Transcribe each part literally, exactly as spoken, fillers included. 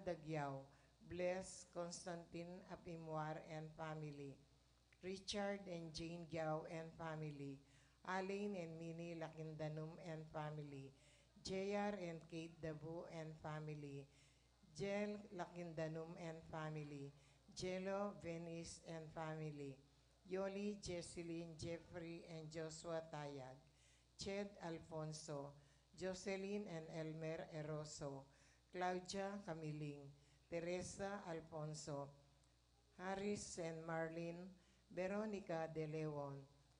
Dagiao, Bless Constantine Apimwar and family, Richard and Jane Giao and family, Alain and Minnie Lakindanum and family, J R and Kate Dabu and family, Jel Lakindanum and family, Jelo Venice and family, Yoli, Jesselyn, Jeffrey, and Joshua Tayag, Ched Alfonso, Jocelyn and Elmer Eroso, Claudia Camiling, Teresa Alfonso, Harris and Marlene, Veronica De Leon,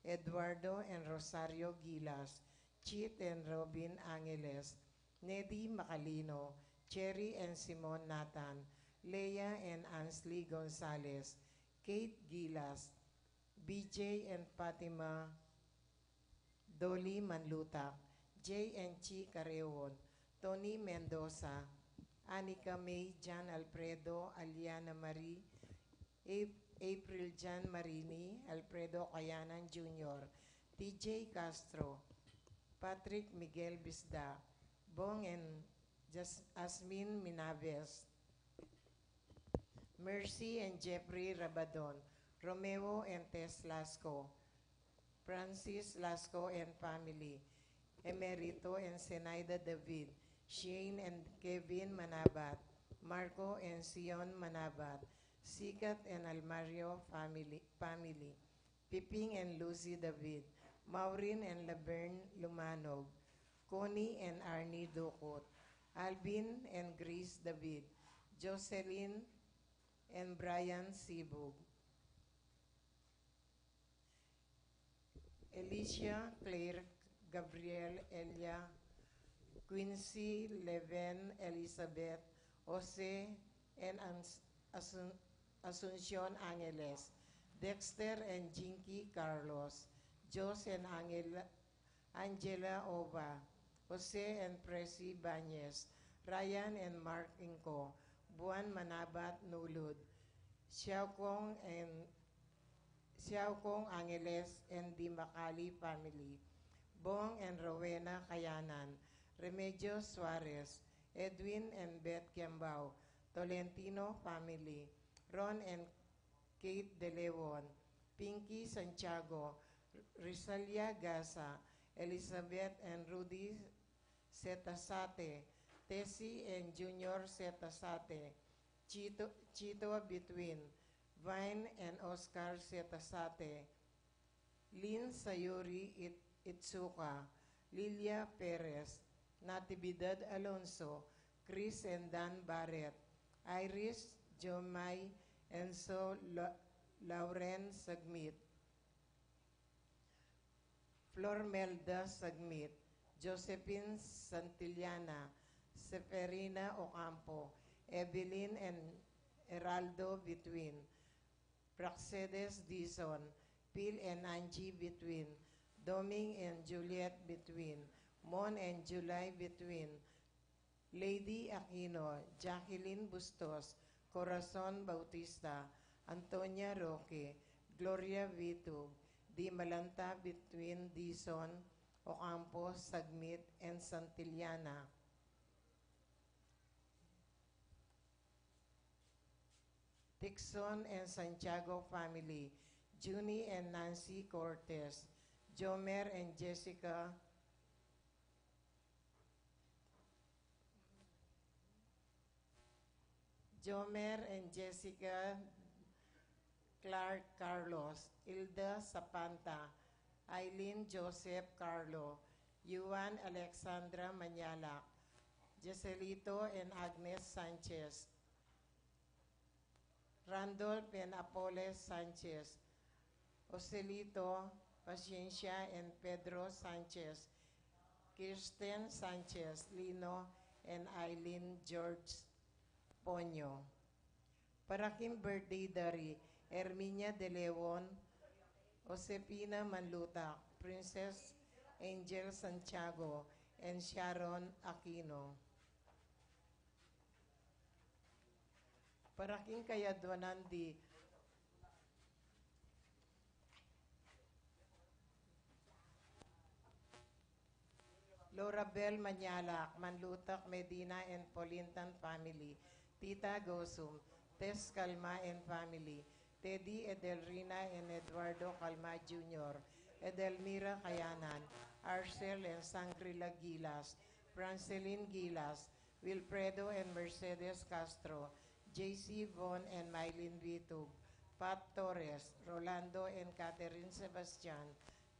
Eduardo and Rosario Gilas, Chit and Robin Angeles, Nedi Macalino, Cherry and Simon Nathan, Leia and Ansley Gonzalez, Kate Gilas, B J and Fatima, Dolly Manlutak, J and Chi Carreon, Tony Mendoza, Anika May, John Alfredo, Aliana Marie, Ap-, April John Marini, Alfredo Kayanan Junior, T J Castro, Patrick Miguel Bisda, Bong and Jas-, Asmin Minaves, Mercy and Jeffrey Rabadon, Romeo and Tess Lasco, Francis Lasco and family, Emerito and Zenaida David, Shane and Kevin Manabat, Marco and Sion Manabat, Sikat and Almario family, family, Piping and Lucy David, Maureen and Laverne Lumanog, Connie and Arnie Ducot, Alvin and Grace David, Jocelyn and Brian Sibug, Alicia, Claire, Gabriel, Elia, Quincy, Leven, Elizabeth, Jose, and Ans-, Asun-, Asuncion Angeles, Dexter and Jinky Carlos, Jos and Angel-, Angela Ova, Jose and Presi Bañez, Ryan and Mark Inco, Buan Manabat Nulud, Xiaokong and Xiaokong Angeles and the Macali family, Bong and Rowena Kayanan, Remedios Suarez, Edwin and Beth Kiambao, Tolentino family, Ron and Kate De Leon, Pinky Santiago, Risalia Gasa, Elizabeth and Rudy Setasate, Tessie and Junior Setasate, Chito, Chito Between, Vine and Oscar Setasate, Lynn Sayuri It-, Itsuka, Lilia Perez, Natividad Alonso, Chris and Dan Barret, Iris, Jomai, Enzo, La-, Lauren Sagmit, Flormelda Sagmit, Josephine Santillana, Seferina Ocampo, Evelyn and Heraldo Between, Praxedes Dizon, Phil and Angie Between, Doming and Juliet Between, Mon and July Between, Lady Aquino, Jacqueline Bustos, Corazon Bautista, Antonia Roque, Gloria Vitug, Di Malanta Between, Dizon Ocampo, Sagmit, and Santillana. Tixon and Santiago family, Junie and Nancy Cortez, Jomer and Jessica, Jomer and Jessica Clark Carlos, Ilda Sapanta, Eileen Joseph Carlo, Yuan Alexandra Mañalac, Joselito and Agnes Sanchez, Randolph and Apoles Sanchez, Joselito Paciencia and Pedro Sanchez, Kirsten Sanchez, Lino and Eileen George Ponyo. Para king birthday dari, Herminia De Leon, Josefina Manlutak, Princess Angel Santiago, and Sharon Aquino. Para king kayadwanan di Laura Bell Mañalac, Manlutak, Medina and Polintan family, Tita Gosum, Tess Calma and family, Teddy, Edelrina and Eduardo Calma Junior, Edelmira Kayanan, Arcel and Sangrila Gilas, Francelin Gilas, Wilfredo and Mercedes Castro, J C Von and Mylene Vitug, Pat Torres, Rolando and Catherine Sebastian,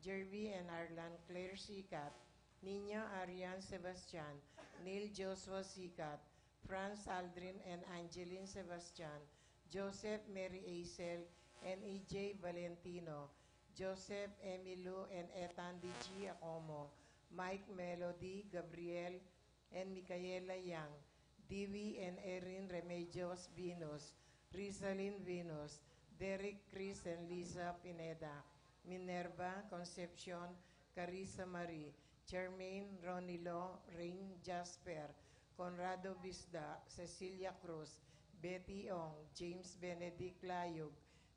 Jervy and Arlan Claire Sicat, Nina Arian Sebastian, Neil Joshua Sicat, Franz Aldrin and Angeline Sebastian, Joseph Mary Acel and E J Valentino, Joseph Emilio and Ethan D G Acomo, Mike Melody, Gabriel and Micaela Yang, Dewey and Erin Remedios Venus, Rizalin Venus, Derek, Chris and Lisa Pineda, Minerva, Concepcion, Carissa Marie, Charmaine, Ronilo, Rain, Jasper, Conrado Bisda, Cecilia Cruz, Betty Ong, James Benedict Layug,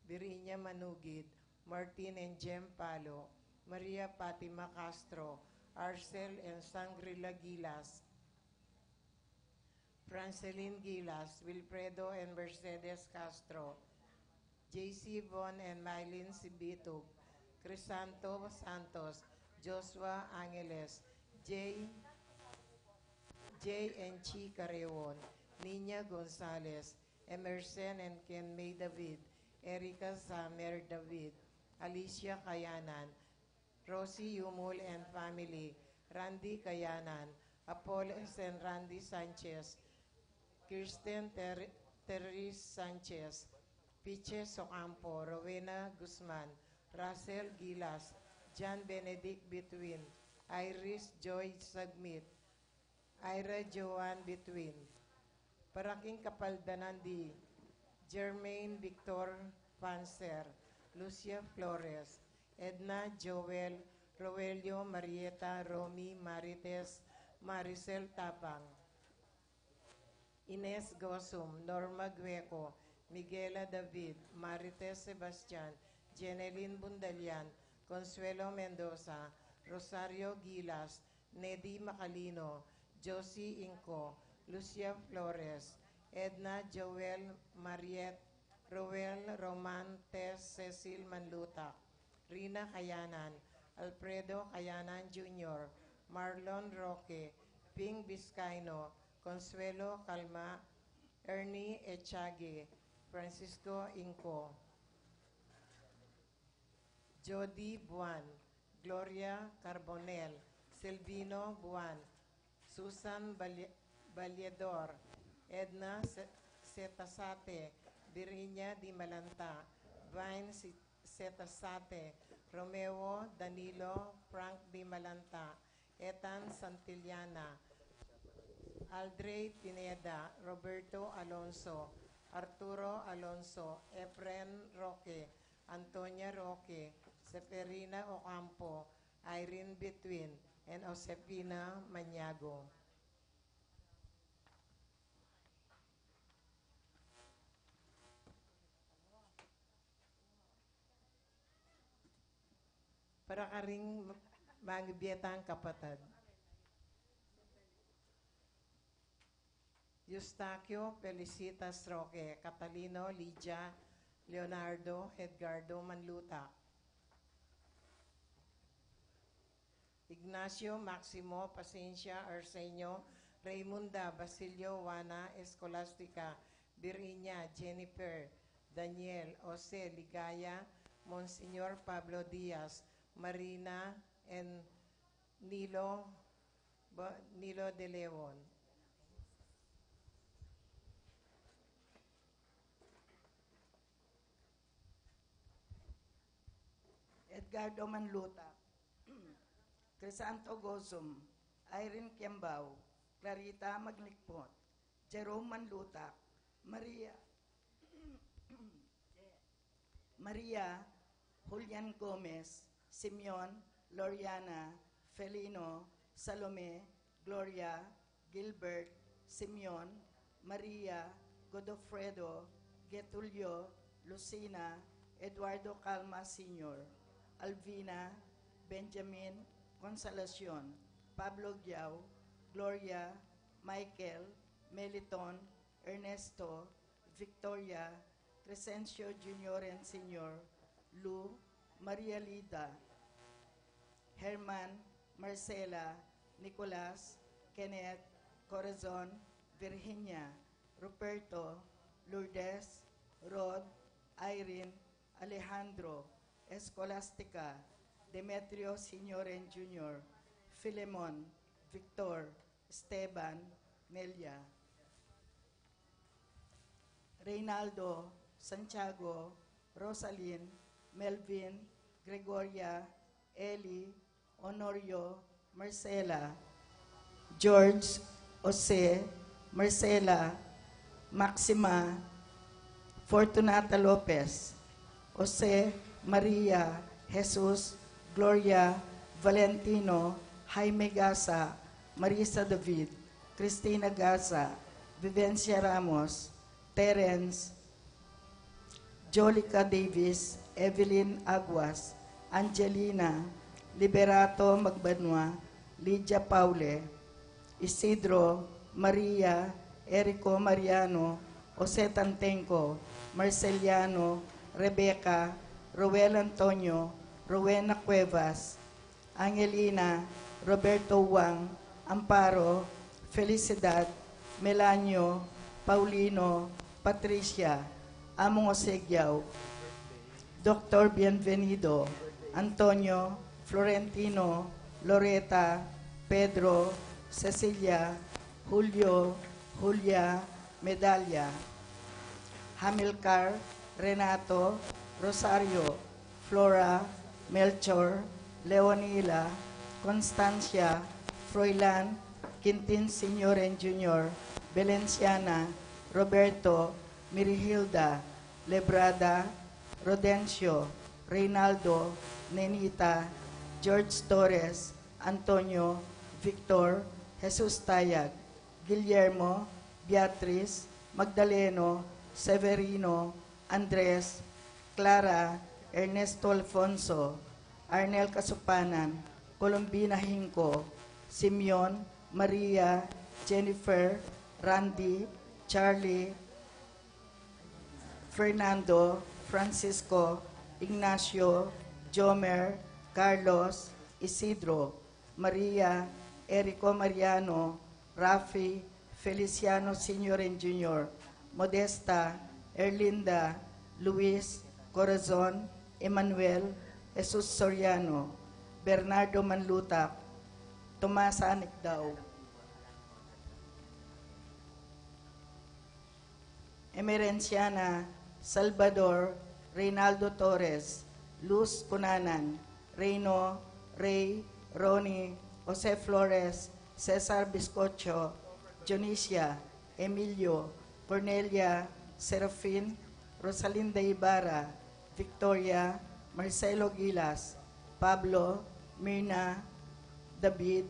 Virginia Manugid, Martin and Jem Palo, Maria Fatima Castro, Arcel and Sangrila Gilas, Francelin Gilas, Wilfredo and Mercedes Castro, J C Von and Mylene Sibitug, Crisanto Santos, Joshua Angeles, J, J and Chi Carreon, Nina Gonzalez, Emerson and Ken May David, Erica Samer David, Alicia Kayanan, Rosie Yumul and family, Randy Kayanan, Apollos and Randy Sanchez, Kirsten Ter-, Therese Sanchez, Piches Ocampo, Rowena Guzman, Russell Gilas, John Benedict Between, Iris Joy Sagmit, Ira Joan Between. Para king kapaldanan di Germaine Victor Panzer, Lucia Flores, Edna Joel, Roelio Marieta, Romy Marites, Maricel Tapang, Ines Gosum, Norma Gueco, Miguela David, Marites Sebastian, Jeneline Bundalian, Consuelo Mendoza, Rosario Gilas, Nedy Macalino, Josie Inco, Lucia Flores, Edna Joel Mariet, Roel Roman Tess, Cecil Manlutak, Rina Kayanan, Alfredo Kayanan Junior, Marlon Roque, Ping Vizcaino, Consuelo Calma, Ernie Echage, Francisco Inco, Jody Buan, Gloria Carbonel, Silvino Buan, Susan Balle-, Balledor, Edna Se-, Setasate, Virginia Di Malanta, Vine Si-, Setasate, Romeo Danilo, Frank Di Malanta, Ethan Santillana, Aldrey Pineda, Roberto Alonso, Arturo Alonso, Efren Roque, Antonia Roque, Seferina Ocampo, Irene Between, and Josefina Maniago. Para karing mangibie tang kapatad. Eustaquio Felicitas Roque, Catalino, Lydia, Leonardo, Edgardo Manluta, Ignacio, Maximo, Pacencia, Arsenio, Raymunda, Basilio, Juana, Escolastica, Virginia, Jennifer, Daniel, Jose, Ligaya, Monsignor Pablo Diaz, Marina, and Nilo, Ba-, Nilo de Leon. Edgardo Manluta, Crisanto Gozum, Irene Kiambao, Clarita Maglikpot, Jerome Manluta, Maria, Maria, Julian Gomez, Simeon, Loriana, Felino, Salome, Gloria, Gilbert, Simeon, Maria, Godofredo, Getulio, Lucina, Eduardo Calma Senior, Alvina, Benjamin, Consolacion, Pablo Giao, Gloria, Michael, Meliton, Ernesto, Victoria, Crescencio Junior and Senior, Lu, Maria Lida, Herman, Marcela, Nicolas, Kenneth, Corazon, Virginia, Ruperto, Lourdes, Rod, Irene, Alejandro, Escolastica, Demetrio Senior and Junior, Filemon, Victor, Esteban, Nelia, Reynaldo, Santiago, Rosalyn, Melvin, Gregoria, Eli, Honorio, Marcela, George, Jose, Marcela, Maxima, Fortunata Lopez, Jose, Maria, Jesus, Gloria, Valentino, Jaime Gaza, Marisa David, Cristina Gaza, Vivencia Ramos, Terence, Jolica Davis, Evelyn Aguas, Angelina, Liberato Magbanua, Lydia Paule, Isidro, Maria, Erico Mariano, Jose Tantenco, Marceliano, Rebecca, Roel Antonio, Rowena Cuevas, Angelina, Roberto Wang, Amparo, Felicidad, Melanio, Paulino, Patricia, Among Osegiao, Doctor Bienvenido, Antonio, Florentino, Loreta, Pedro, Cecilia, Julio, Julia, Medalia, Hamilcar, Renato, Rosario, Flora, Melchor, Leonila, Constancia, Froilan, Quintin Senior and Junior, Belenciana, Roberto, Mirihilda, Lebrada, Rodencio, Reynaldo, Nenita, George Torres, Antonio, Victor, Jesus Tayag, Guillermo, Beatriz, Magdaleno, Severino, Andres, Clara, Ernesto Alfonso, Arnel Kasupanan, Colombina Hinco, Simeon, Maria, Jennifer, Randy, Charlie, Fernando, Francisco, Ignacio, Jomer, Carlos, Isidro, Maria, Erico Mariano, Rafi, Feliciano Senior and Junior, Modesta, Erlinda, Luis, Corazon, Emmanuel, Jesus Soriano, Bernardo Manlutak, Tomasa Anikdao, Emerenciana, Salvador, Reynaldo Torres, Luz Cunanan, Reyno, Rey, Ronnie, Jose Flores, Cesar Biscocho, Dionisia, Emilio, Cornelia, Serafin, Rosalinda Ibarra, Victoria, Marcelo Gilas, Pablo, Mirna, David,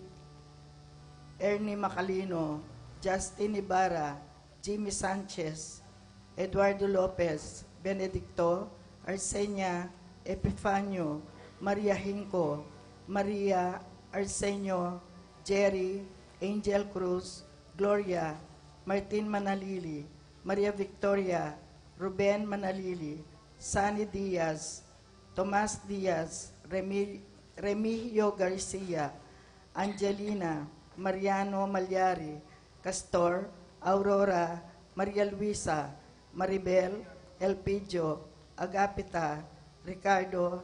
Ernie Macalino, Justin Ibarra, Jimmy Sanchez, Eduardo Lopez, Benedicto, Arsenia, Epifanio, Maria Hinco, Maria, Arsenio, Jerry, Angel Cruz, Gloria, Martin Manalili, Maria Victoria, Ruben Manalili, Sunny Diaz, Tomas Diaz, Remi-, Remigio Garcia, Angelina, Mariano Malyari, Castor, Aurora, Maria Luisa, Maribel, Elpidio, Agapita, Ricardo,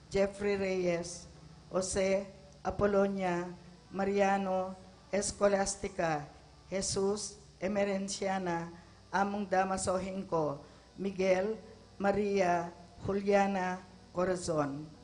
Jeffrey Reyes, Jose, Apolonia, Mariano, Escolastica, Jesus, Emerenciana, Among Damaso Hinco, Miguel, Maria, Juliana, Corazon.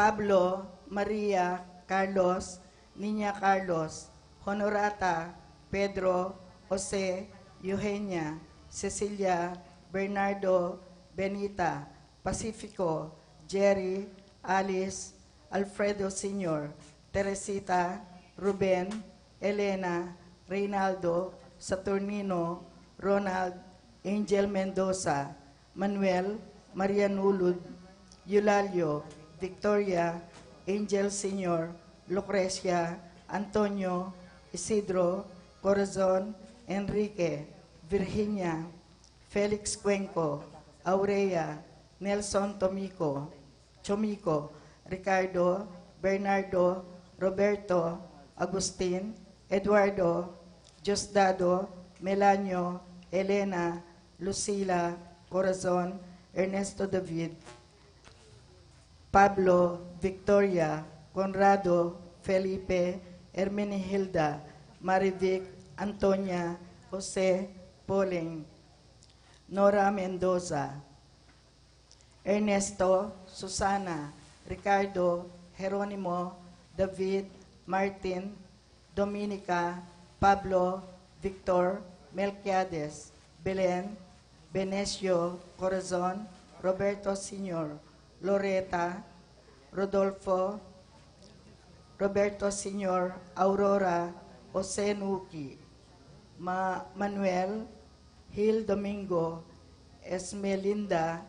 Pablo, Maria, Carlos, Niña Carlos, Honorata, Pedro, Jose, Eugenia, Cecilia, Bernardo, Benita, Pacifico, Jerry, Alice, Alfredo Senior, Teresita, Ruben, Elena, Reynaldo, Saturnino, Ronald, Angel Mendoza, Manuel, Maria Nulud, Eulalio, Victoria, Angel Senior, Lucrecia, Antonio, Isidro, Corazon, Enrique, Virginia, Felix Cuenco, Aurea, Nelson Tomico, Chomico, Ricardo, Bernardo, Roberto, Agustin, Eduardo, Diosdado, Melanio, Elena, Lucila, Corazon, Ernesto David, Pablo, Victoria, Conrado, Felipe, Hermenegilda, Marivic, Antonia, Jose, Pauline, Nora Mendoza, Ernesto, Susana, Ricardo, Jeronimo, David, Martin, Dominica, Pablo, Victor, Melquiades, Belen, Benesio, Corazon, Roberto Senior, Loreta, Rodolfo, Roberto Senior, Aurora, Jose Nuki, Ma-, Manuel, Gil Domingo, Esmelinda,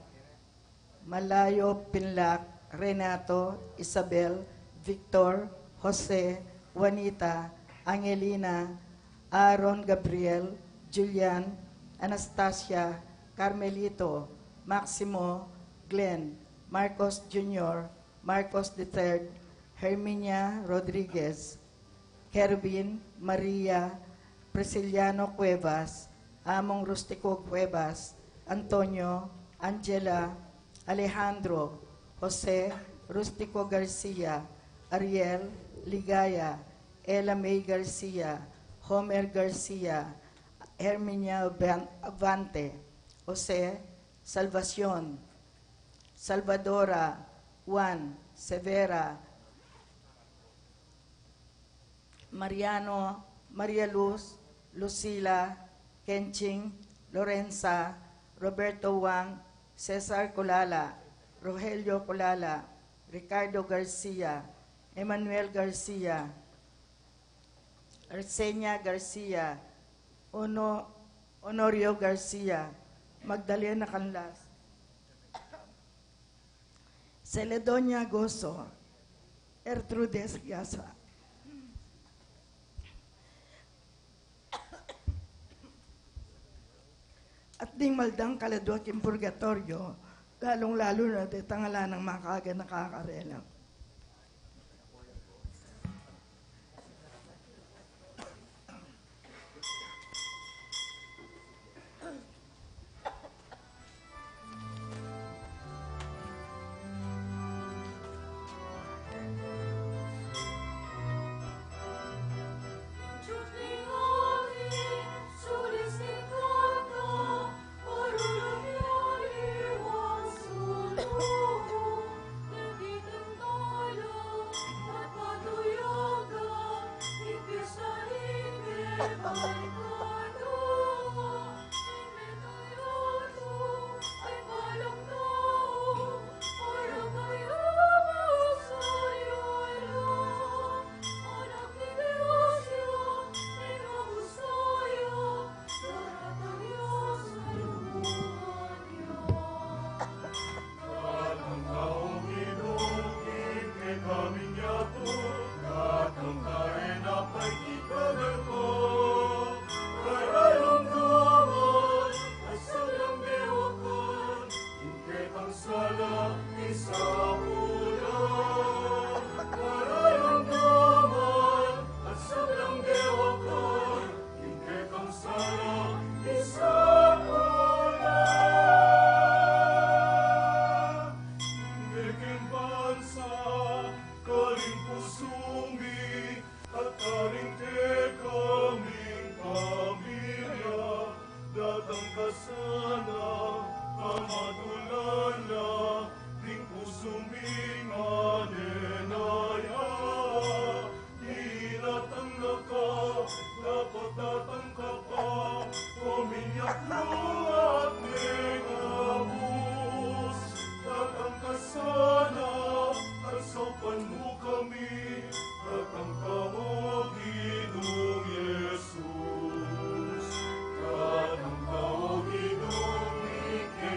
Malayo Pinlac, Renato, Isabel, Victor, Jose, Juanita, Angelina, Aaron, Gabriel, Julian, Anastasia, Carmelito, Maximo, Glenn, Marcos Junior, Marcos the third, Herminia Rodriguez, Kerwin, Maria, Prisciliano Cuevas, Among Rustico Cuevas, Antonio, Angela, Alejandro, Jose, Rustico Garcia, Ariel, Ligaya, Ella May Garcia, Homer Garcia, Herminia Avan-, Avante, Jose, Salvacion, Salvadora, Juan, Severa, Mariano, Maria Luz, Lucila, Kenching, Lorenza, Roberto Wang, Cesar Culala, Rogelio Culala, Ricardo Garcia, Emmanuel Garcia, Arsenia Garcia, Ono-, Honorio Garcia, Magdalena Canlas, Celedonia Goso, Ertrudes Gasa. At ding maldang kaladua king purgatoryo, lalung-lalu na detang ala nang makaganaka karela.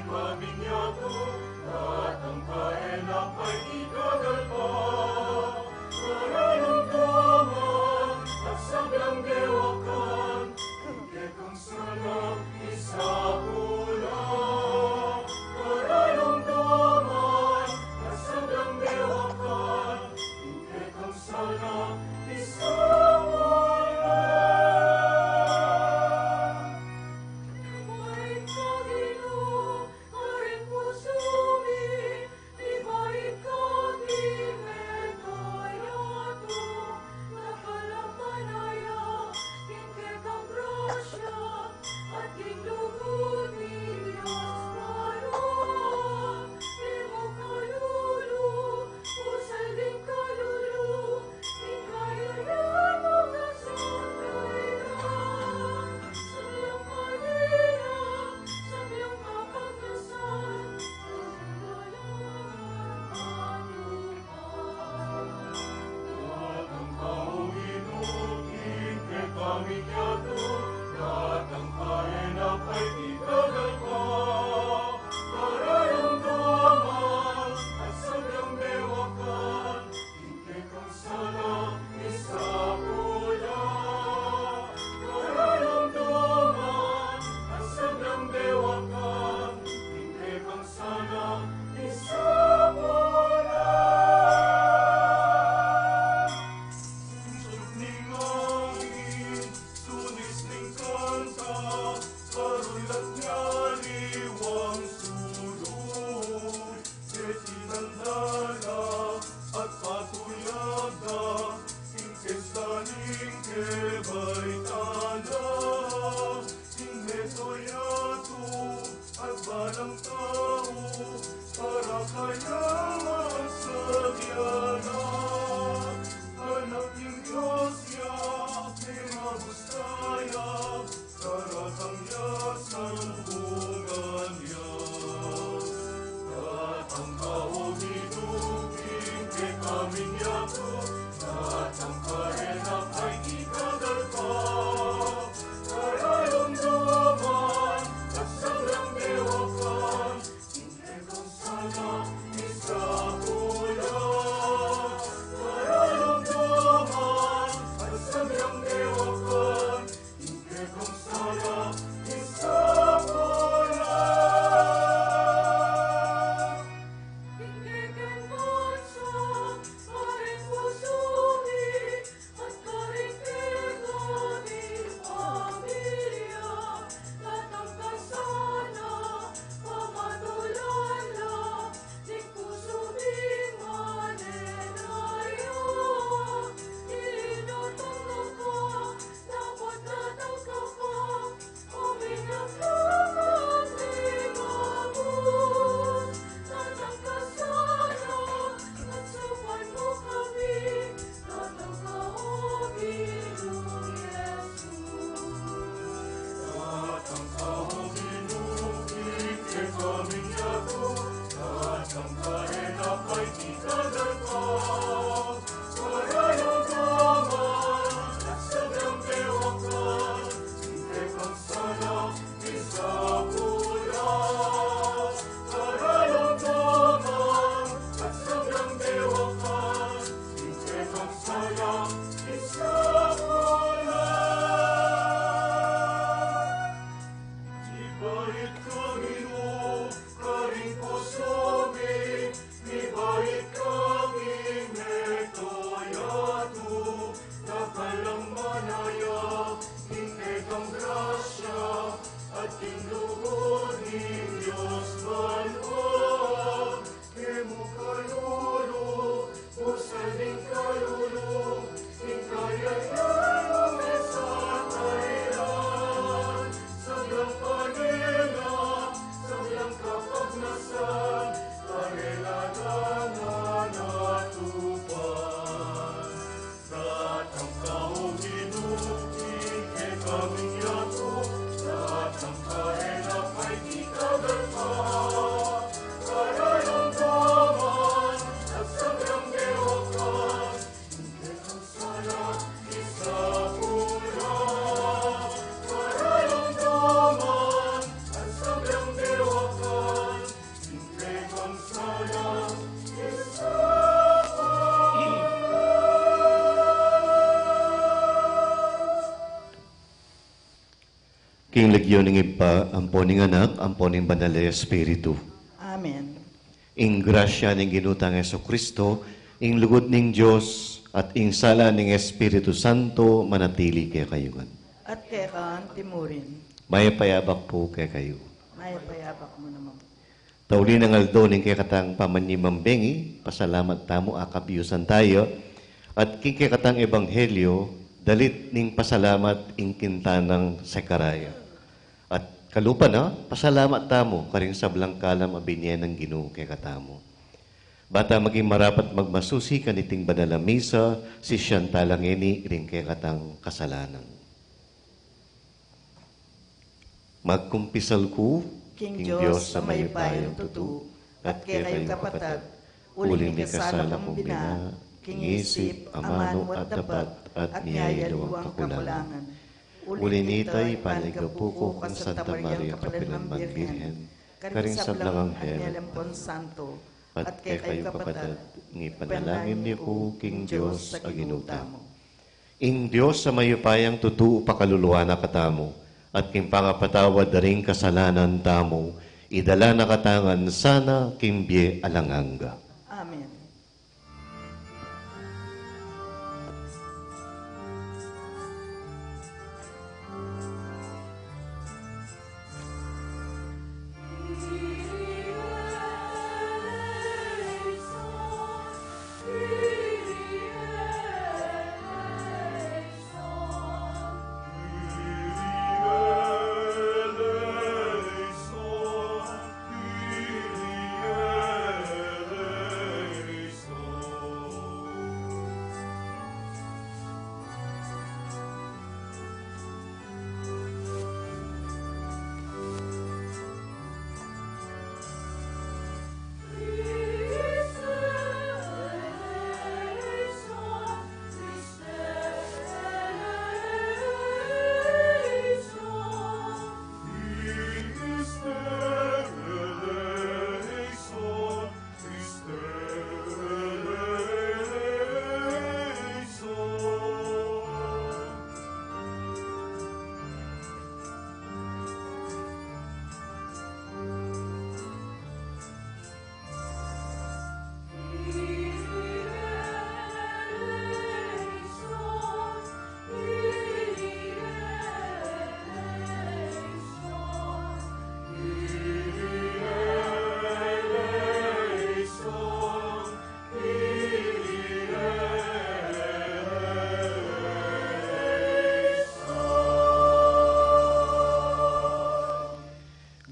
Kamiang yatu, datang ka e na paikigagal pa. Karayung daman at sablang dewakan, ing kekang sala isapul la. Karayung daman at sablang dewakan, ing kekang sala isapul la. Ibalik ka, Ginu, karing pusu mi, ibalik ka king meto yatu, dakal a manaya king kekang grasya at king lugud ning Dios Padua. Ing makalulu, pusay ning kalulu, Sunis ning kanta, karulat ning aliwang sulud. Keti dandala at patuyag da, ing kesta ning kebaitan da, ing meto yatu at balang tau, para kaya magsagana. Anak ning Dios ya, mimabus kaya, daratang ya, salubungan ya. Datang ka, O Ginu, king kekang yatu, datang ka e na paikigagal pa. Karayung daman at sablang dewakan, ing kekang sala isapul la. King lagyu ning Ibpa, ampo ning Anak, ampo ning Banal a Espiritu. Amen. Ing grasya ning Ginu tang Jesucristo, ing lugud ning Dios, at ing sala ning Espiritu Santo manatili kekayu ngan. At keka anti mu rin. Mayap a abak pu kekayu. Mayap a abak mu naman. Ta uli nang aldo ning kekatang pamanyimambengi, pasalamat tamu, akabyu santa ya, at king kekatang ebanghelyo, dalit ning pasalamat ing kinta nang Sekaraya. At kalupa na, pasalamat tamu karing sablang kalam a binie nang Ginu kekatamu. Bata maging marapat magmasusi kaniting banal a misa, sisian tala ngeni ring kekatang kasalanan. Magkumpisal ku king Dios a mayupayang tutu, at kekayu kapatad, uling mikasala kung bina, king isip, amanu at dapat, at miyayaliwang kakulangan. Uli nita, ipanyawad ku kang Santa Maria, kapilanman Birhen, karing sablang anghel, ampon santo, at kekayu kapatad, ngipanalangin yu ku king Dios a Ginu tamu. Ing Dios a mayupayang tutu pakaluluan na katamu, at king pangapatawad da ring kasalanan tamu, idala na katamu ngan sana king bie alang angga. Amen.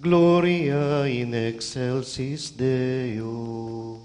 Gloria in excelsis Deo.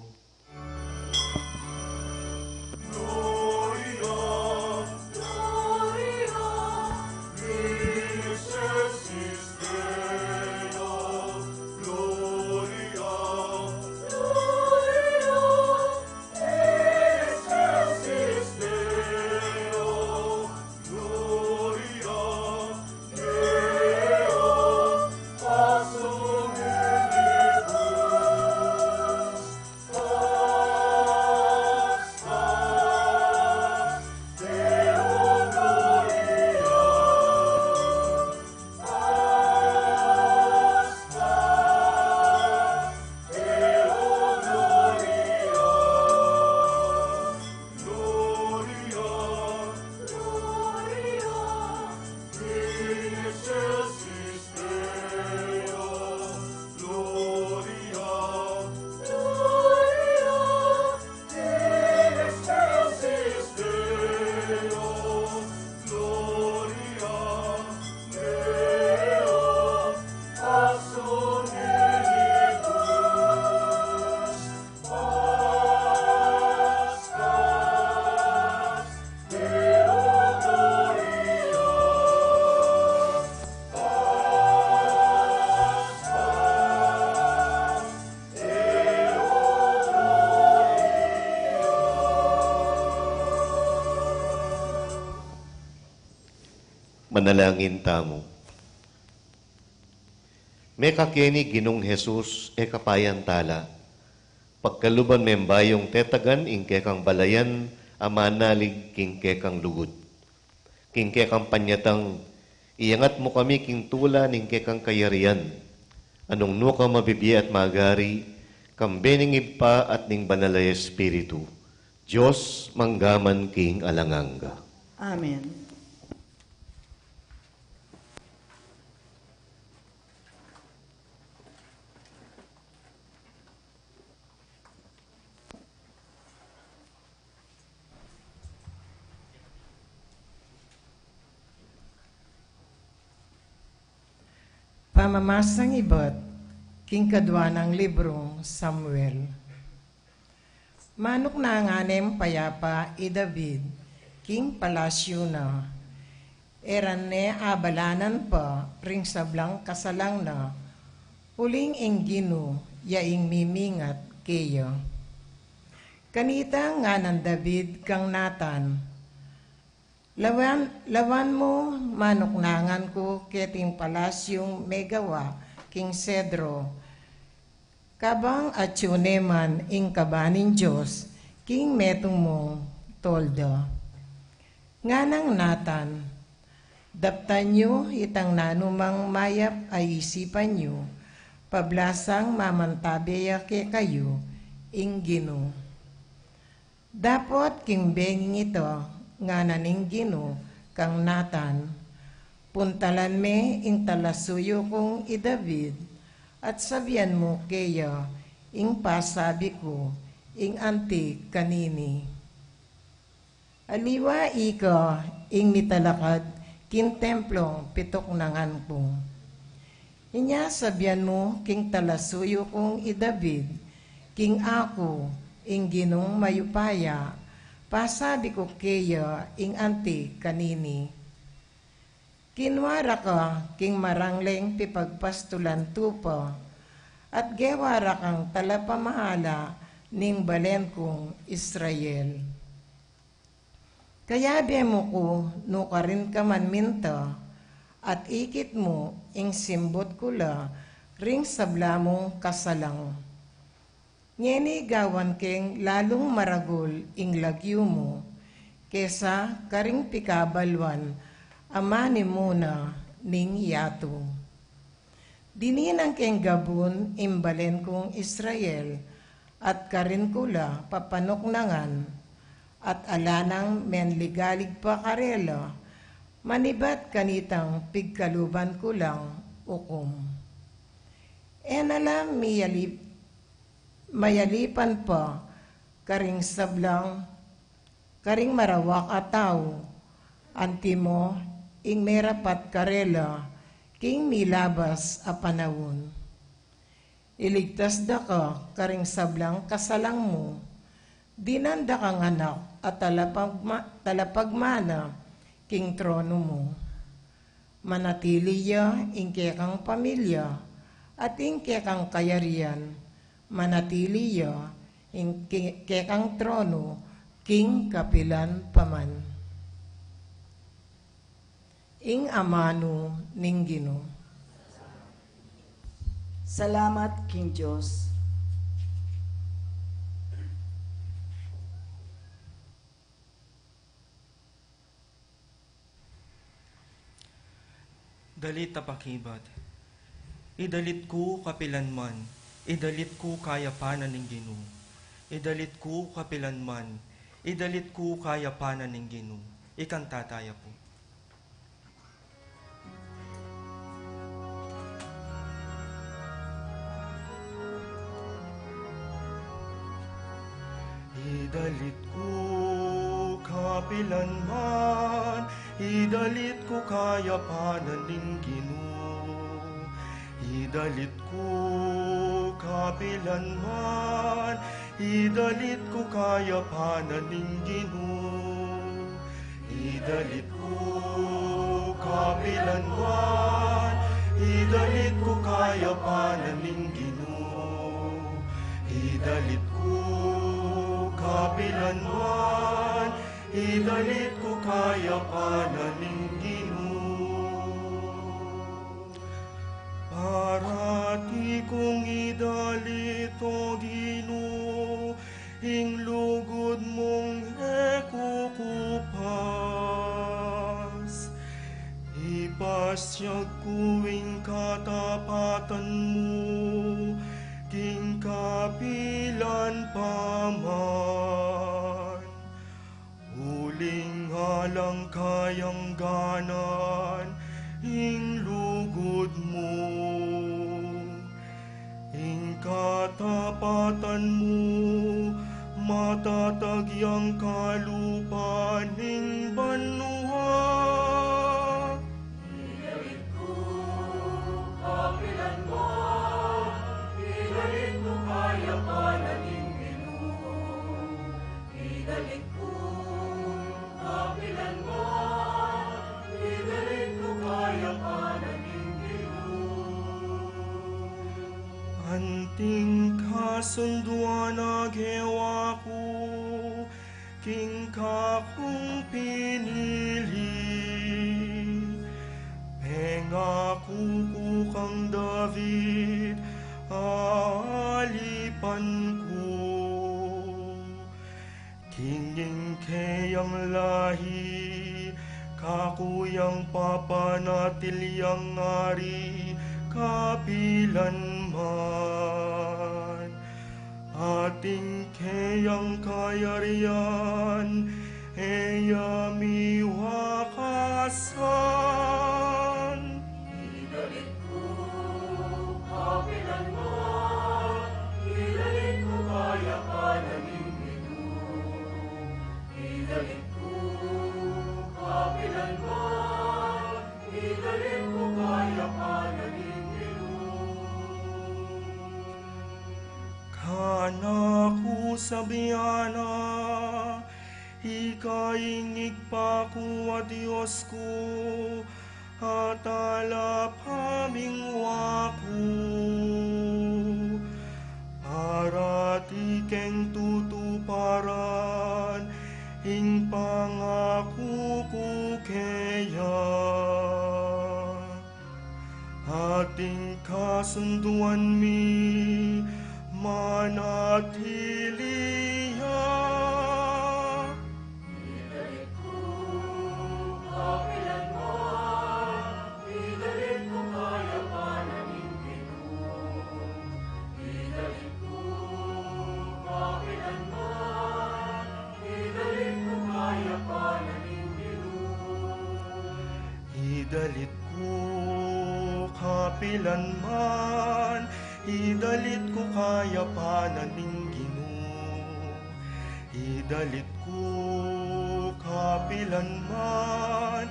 Manalangin tamu. Mekakeni Ginung Jesus, e kapayan tala, pagkaluban me bayung tetagan ing kekang balayan a manalig king kekang lugud. King kekang panyatang, Iyangat mu kami king tula ning kekang kayarian, a nung nukarin ka mabibie at magari, kambe ning Ibpa at ning Banal a Espiritu, Dios mangga man king alang angga. Amen. Pamamasang ibat king kadua nang librung Samuel. Manuknangan neng payapa i David king palasyu na. E ra ne abalanan pa ring sablang kasalang na, uling ing Ginu ya ing mimingat keya. Kanita nganang David kang Natan, "Lawan, lawan mu, manuknangan ku keting palasyung megawa king sedro, kabang atyu ne man ing kaba ning Dios king metung mung tolda." Nganang Natan, "Daptan yu itang nanumang mayap a isipan yu, pablasang mamantabe ya kekayu ing Ginu." Dapot king benging ita, ngana ning Ginu kang Natan, "Puntalan me ing talasuyu kung i David, at sabian mu keya ing pasabi ku ing anti kanini. Aliwa ika ing mitalakad king templung pituknangan ku. Inya sabian mu king talasuyu kung i David, king aku, ing Ginung mayupaya, pasabi ku keya ing anti kanini. Kinua ra ka king marangleng pipagpastulan tupa, at gewa ra kang talapamahala ning balen kung Israel. Kayabe mu ku nukarin ka man minta, at ikit mu ing simbut ku la ring sabla mung kasalang. Ngeni gawan keng lalung maragul ing lagyu mu kesa karing pikabaluan a manimuna ning yatu. Dinan keng gabun ing balen kung Israel, at karin ku la papanuknangan, at ala nang menligalig pa karela, manibat kanitang pigkaluban ku lang ukum. E na la miyalip-, mayalipan pa karing sablang, karing marawak a tau, antimo ing merapat karela king milabas a panaun. Iligtas da ka karing sablang kasalang mu, dinan da kang anak a talapagma-, talapagmana king tronu mu. Manatili ya ing kekang pamilya, at ing kekang kayarian, manatili ya ing ke-, kekang tronu king kapilan pa man." Ing amanu ning Ginu. Salamat king Dios. Dalit a pakibat. Idalit ku kapilan man, idalit ku kayapan na ning Ginu. Idalit ku kapilan man, idalit ku kayapan na ning Ginu. Ikanta taya pu. Idalit ku kapilan man, idalit ku kayapan na ning Ginu. Idalit ku kapilan man, idalit ku kayapan na ning Ginu. Idalit ku kapilan man, idalit ku kayapan na ning Ginu. Idalit ku kapilan man, idalit ku kayapan na ning Ginu. Parati kung idalit, O Ginu, ing lugud mung e kukupas. Ipa- Pasiag ku ing katapatan mu king kapilan pa man. Uling alang kayang ganan ing lugud mu. Ing katapatan mu matatag yang kalupa ning banua. Idalit ku kapilan man, idalit ku kayapan na ning Ginu. Idalit ku kapilan man, idalit ku kayapan na ning Ginu. Anting kasunduan a gewa ku king kakung pinili. Pengaku ku kang David, alipan ku. King ing keyang lahi, kaku yang papanatili yang ari kapilan man. At ing keyang kayarian, e ya miwakasan. Idalit ku kapilan man, idalit ku kayapan na ning Ginu. Idalit ku kapilan man, idalit ku kayapan na ning Ginu. Kanaku sabian na, Ika ing Ibpa ku, a Dios ku, at alapamingwa ku, para atin keng tutuparan ing pangaku ku keya. Atin kasunduan mi manatili ya. Idalit ku kapilan man, idalit ku kayapan na ning Ginu. Idalit ku kapilan man, idalit ku kayapan na ning Ginu. Idalit ku kapilan man, idalit ku kayapan na ning Ginu. Idalit ku kapilan man,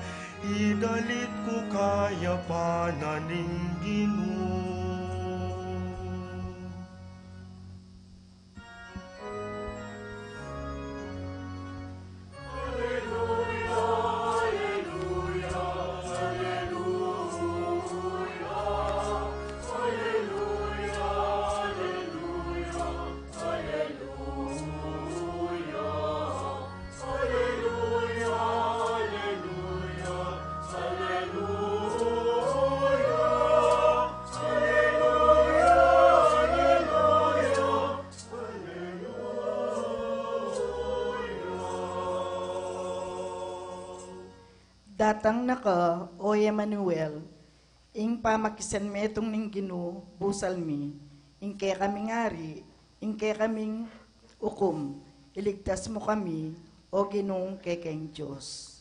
idalit ku kayapan na ning Ginu. Datang na ka, o Emmanuel, ing pamakisanmetung ning Ginu busal mi, ing kekaming ari, ing kekaming ukum, iligtas mu kami, o Ginung kekeng Dios.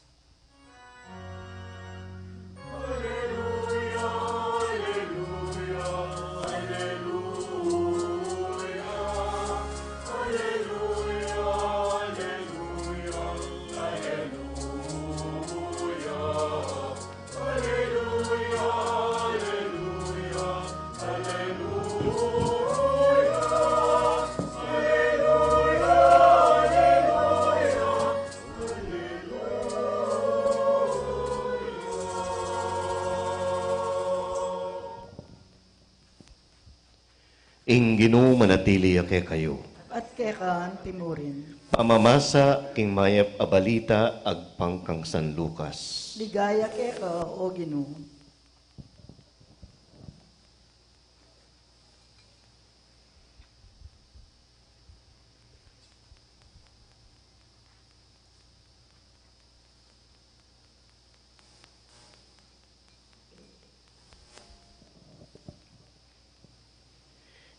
Ing Ginu manatili ya kekayu. At keka anti murin. Pamamasa king mayap a balita agpang kang San Lucas. Ligaya keka, o Ginu.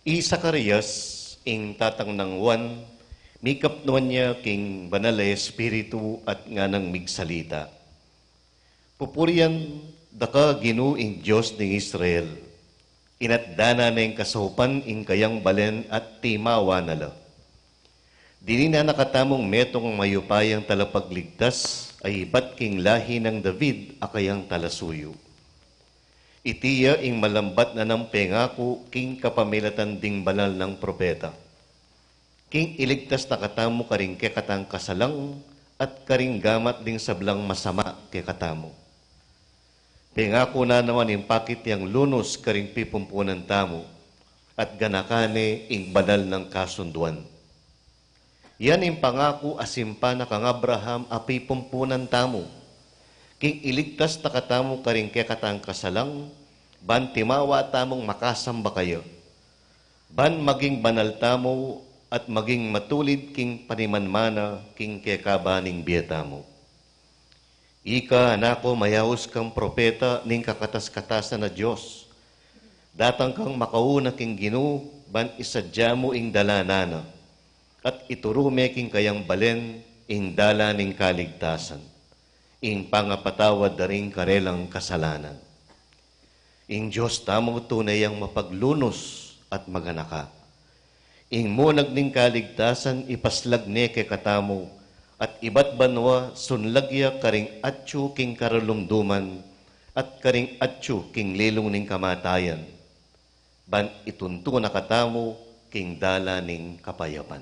I Zacarias, ing tatang nang Juan, mikapnuan ya king Banal a Espiritu at nganang migsalita, "Pupurian da ka, Ginu, ing Dios ning Israel. Inatdanan ne ing kasaupan ing kayang balen at timawa na la. Dininan na katamung metung mayupayang talapagligtas a ibat king lahi nang David a kayang talasuyu. Iti ya ing malambat na nang pengaku king kapamilatan ding banal nang propeta, king iligtas na katamu karing kekatang kasalang at karing gamat ding sablang masama kekatamu. Pengaku na naman ing pakit yang lunus karing pipumpunan tamu, at ganakan ne ing banal nang kasunduan. Yan ing pangaku a simpan na kang Abraham a pipumpunan tamu, king iligtas na katamu karing kekatang kasalang, ban timawa tamung makasamba kaya, ban maging banal tamu at maging matulid king panimanmana king kekaban ning bie tamu. Ika, anak ku, mayaus kang propeta ning kakatas-katasan a Dios. Datang kang makauna king Ginu, ban isadya mu ing dalanan na, at ituru me king kayang balen ing dalan ning kaligtasan, ing pangapatawad da ring karelang kasalanan. Ing Dios tamu tune yang mapaglunus at maganaka. Ing munag ning kaligtasan ipaslag ne kekatamu, at ibat banua sunlag ya karing atyu king karalumduman at karing atyu king lilung ning kamatayan, ban ituntu na katamu king dalan ning kapayapan."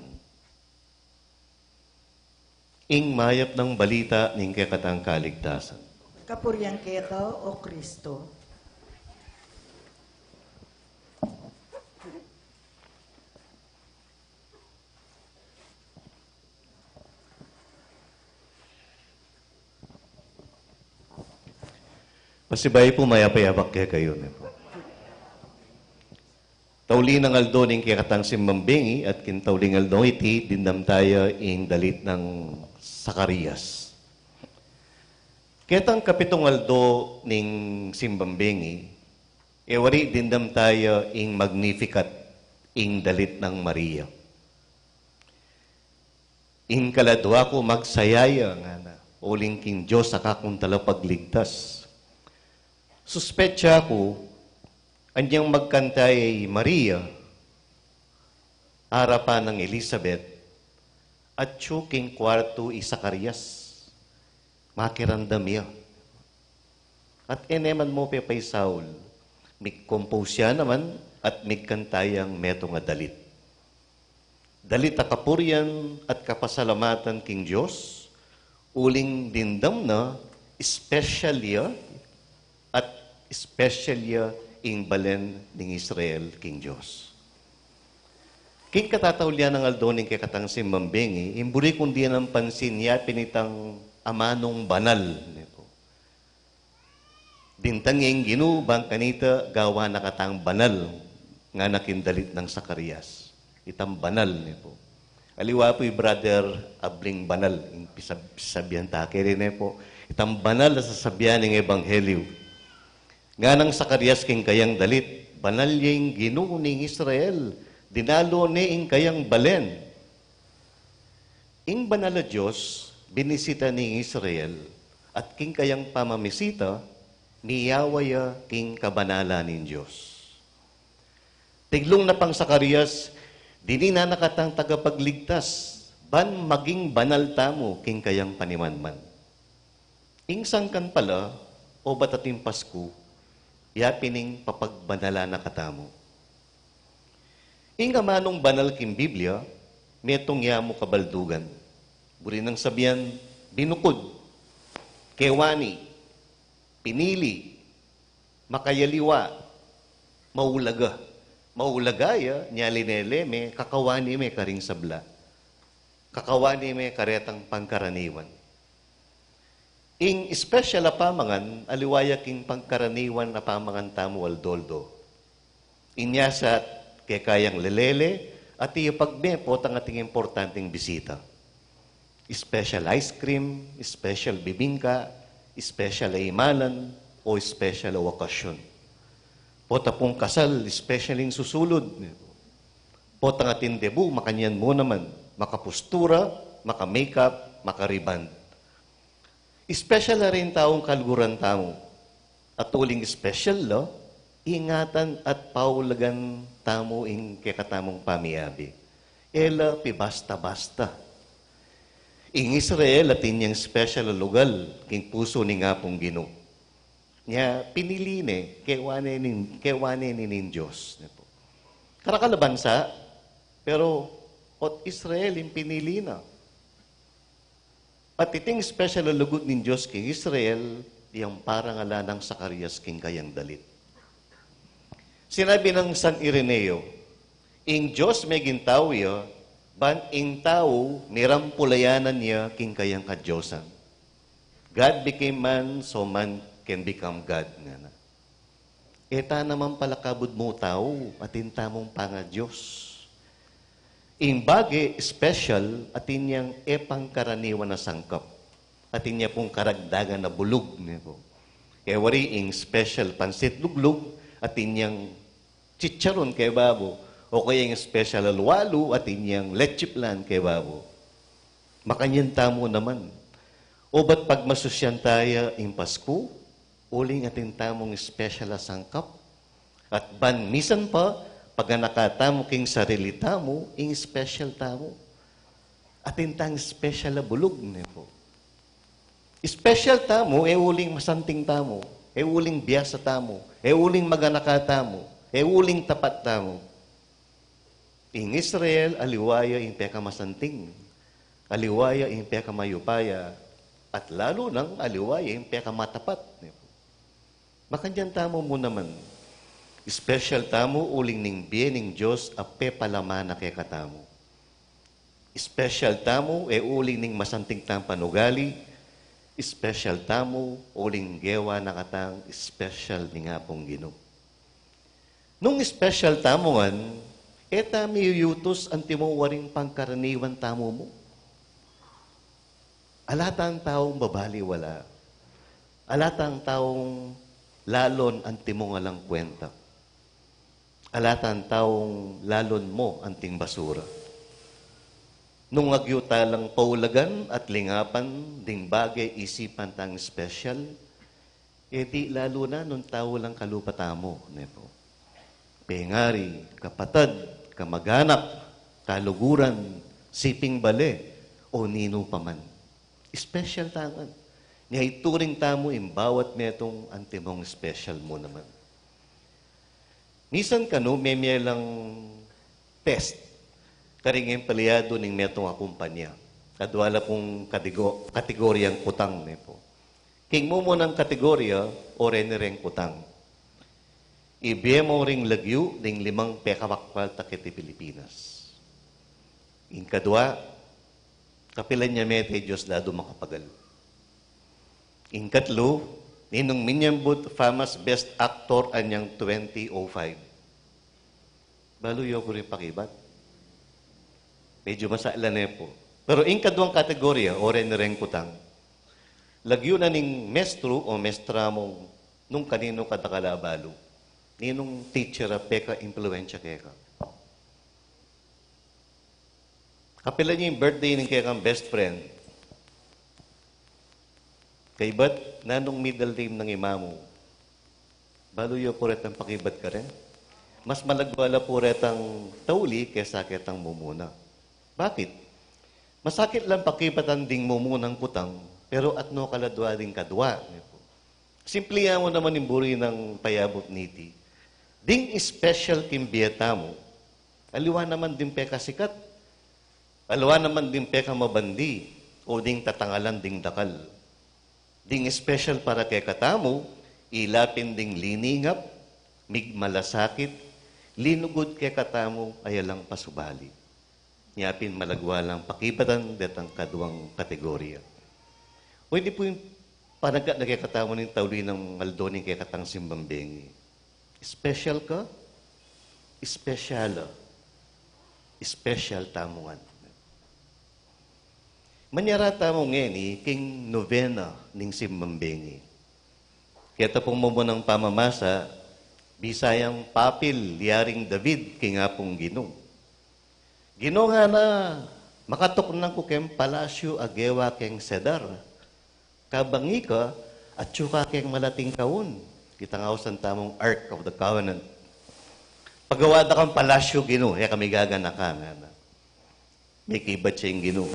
Ing mayap nang balita ning kekatang kaligtasan. Kapurian keka, O Kristo. Pasibayu pu, mayap a yabak kekayu, ne pu. Tauli nang aldo ning kekatang simbang bengi, at king tauling aldo iti, dimdam taya ing dalit nang Zacarias. Ketang kapitung aldo ning simbang bengi, e wari dimdam taya ing Magnificat, ing dalit nang Maria. Ing kaladua ku magsaya ya, ngana, uling king Dios a kakung talapagligtas. Suspetsa ku, anyang magkanta ya i Maria arapan nang Elisabet, atyu king kuartu i Zacarias, makiramdam ya. At e ne man mu pepaisaul, mig-compose ya naman at migkanta yang metung a dalit. Dalit a kapurian at kapasalamatan king Dios, uling dimdam na special ya at special ya ing balen ning Israel king Dios. King katataulian nang aldo ning kekatang simbang bengi, ing buri kung dinan pansin ya pin itang amanung banal, ne pu. Bintang ing Ginu bang kanita gawan na katang banal, ngana king dalit nang Zacarias. Itang banal, ne pu. Aliwa pu i Brother Abling Banal, ing pisab-, pisabian ta keri, ne pu. Itang banal a sasabian ning ebanghelyu. Nganang Zacarias king kayang dalit, "Banal ya ing Ginu ning Israel, dinalu ne ing kayang balen." Ing banal a Dios binisita ning Israel, at king kayang pamamisita, miyawa ya king kabanalan ning Dios. Tiglung na pang Zacarias, "Dininan na katang tagapagligtas, ban maging banal tamu king kayang panimanman." Ing sangkan pala, o batating Pasku, ya pin ing papagbanalan na katamu. Ing amanung banal king Biblia, metung ya mu kabaldugan. Buri nang sabian, binukud, kewani, pinili, makayaliwa, maulaga. Maulaga ya, nya linele me, kakawani me karing sabla. Kakawani me karetang pangkaraniwan. Ing special a pamangan, aliwa ya king pangkaraniwan a pamangan tamu aldo-aldo. Inya sa kekayang lelele, at iyapag me potang ating importanteng bisita. Special ice cream, special bibingka, special a imalan, o special a okasyon. Pota pung kasal, special ing susulud. Potang atin debu, makanyan mu naman, makapustura, maka-makeup, maka-rebond. Special la rin taung kaluguran tamu. At uling special la, ingatan at paulagan tamu ing kekatamung pamiyabe. E la pibasta-basta. Ing Israel atin yang special a lugal king pusu ning Apung Ginu. Nya, pinili ne, kewa ne nin, kewa ne nin Dios. Ne pu. Karakal a bansa, pero ot Israel ing pinili na. At iting special a lugud ning Dios king Israel, yang parangalan nang Zacarias king kayang dalit. Sinabi nang San Ireneo, ing Dios meging tau ya, ban ing tau mirampulayanan ya king kayang kadiosan. God became man so man can become God, ngana. E ta naman pala kabud mu tau, atin tamung panga-Dios. Ing bage special, atin yang e pangkaraniwan a sangkap. Atin ya pung karagdagan a bulug, ne pu. E wari ing special pansit luglug, atin yang chicharon kaya babo, o kaya ing special alu-alu, atin yang leche flan kaya babo. Makanyan tamu naman. Obat pagmasusyan taya ing Pasku, uling atin tamung special a sangkap. At ban misan pa, paganaka tamu king sarili tamu, ing special tamu. Atin tang special a bulug, ne pu. Special tamu, e uling masanting tamu, e uling biasa tamu, e uling maganaka tamu, e uling tapat tamu. Ing Israel, aliwa ya ing pekamasanting, aliwa ya ing pekamayupaya, at lalu nang aliwa ya ing pekamatapat. Makanyan tamu mu naman. Special tamu uling ning bie ning Dios a pepalaman na kekatamu. Special tamu e uling ning masanting tang panugali, special tamu uling gewa na katang special ning Apung Ginu. Nung special tamu ngan, e ta miyuyutus antimong waring pangkaraniwan tamu mu. Ala tang taung babaliwala. Ala tang taung lalon antimong alang kwenta. Ala tang taung lalon mo anting basura. Nung agyu ta lang paulagan at lingapan ding bage isipan tang special, e di lalu na nung tau lang kalupa tamu, ne pu. Pengari, kapatad, kamaganak, kaluguran, siping bale, o ninu pa man. Special ta ngan. Nya ituring tamu ing bawat metung antimong special mu naman. Misan kanu, memie lang test karing empleyadu ning metung a kumpanya. Kadwa la pung katigo-, kategoryang kutang, ne pu. King mumunang kategorya, o reni reng kutang. Ibie mu ring lagyu ning limang pekamakmal ta keti Pilipinas. Ing kadwa, kapilan ya mete Diosdado Macapagal. Ing katlu, ninung minyambut Famous Best Actor anyang twenty oh five. Balu yu ku ring pakibat. Medyu masakit la ne pu. Pero ing kadwang kategorya, o reni reng kutang, lagyu na ning mestru o mestra mung nung kaninu ka da ka la balu. Ninung teacher a peka-impluensya keka. Kapilan ya ing birthday ning kekang best friend? Kaibat, nanung middle name nang ima mu? Balu yu pu retang pakibat karin. Mas malagwa la pu retang tauli kesa ketang mumuna. Bakit? Masakit lang pakibatan ding mumunang kutang, pero atno kaladwa ding kadwa, ne pu. Simple ya mu naman ing buri nang payabut niti. Ding special king bie tamu, aliwa naman ding pekasikat, aliwa naman ding pekamabandi, o ding tatangalan ding dakal. Ding special para kekatamu, ila pin ding liningap, migmalasakit, linugud kekatamu, ay alang pasubali. Nya pin malagwa lang pakibatan detang kadwang kategorya. O ini pu ing panagkat na kekatamu ning tauli nang aldo ning kekatang simbang bengi. Special ka? Special. Special tamu ngan. Manyara tamu ngeni king novena ning simbang bengi. Keta pung mumunang pamamasa, bisa yang papil ya ring David king Apung Ginu. Ginu, ngana, makatuknang ku keng palasyu a gewa keng sedar. Kabang ika, atyu ka keng malating kaun. Itang ausan tamung Ark of the Covenant. Pagawa da kang palasyu, Ginu, e ka migaganaka, ngana. Mekibat ya ing Ginu.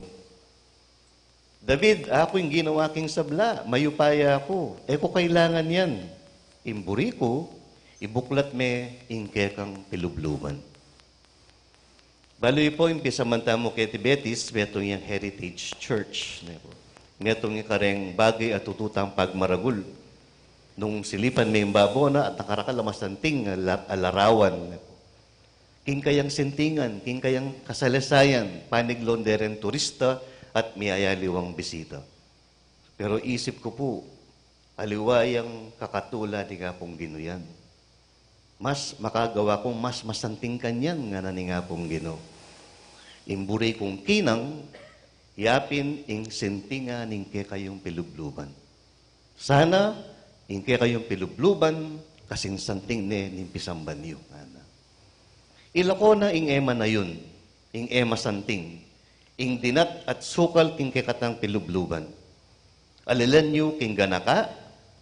David, aku ing ginawa king sabla, mayupaya aku, e ku kailangan yan. Ing buri ku, ibuklat me ing kekang pilubluban. Balu yu pu, ing pisaman tamu keti Betis, metung yang Heritage Church, ne pu. Metung yang kareng bage a tutu tang pagmaragul. Nung silipan me ing babo na at nakarakal a masanting a la-, a larawan, ne pu. King kayang sintingan, king kayang kasalesayan, paniglon de reng turista at miyayaliwang bisita. Pero isip ku pu, aliwa yang kakatula ning Apung Ginu yan. Mas makagawa kung mas masanting kanyan, ngana ning Apung Ginu. Ing buri kung kinang, yapin ing sintingan ning kekayung pilubluban. Sana ing kekayung pilubluban kasing santing ne ning pisamban yu, ngana. Ilako na ing e manayun, ing e masanting, ing dinat at sukal king kekatang pilubluban. Alilan yu king ganaka,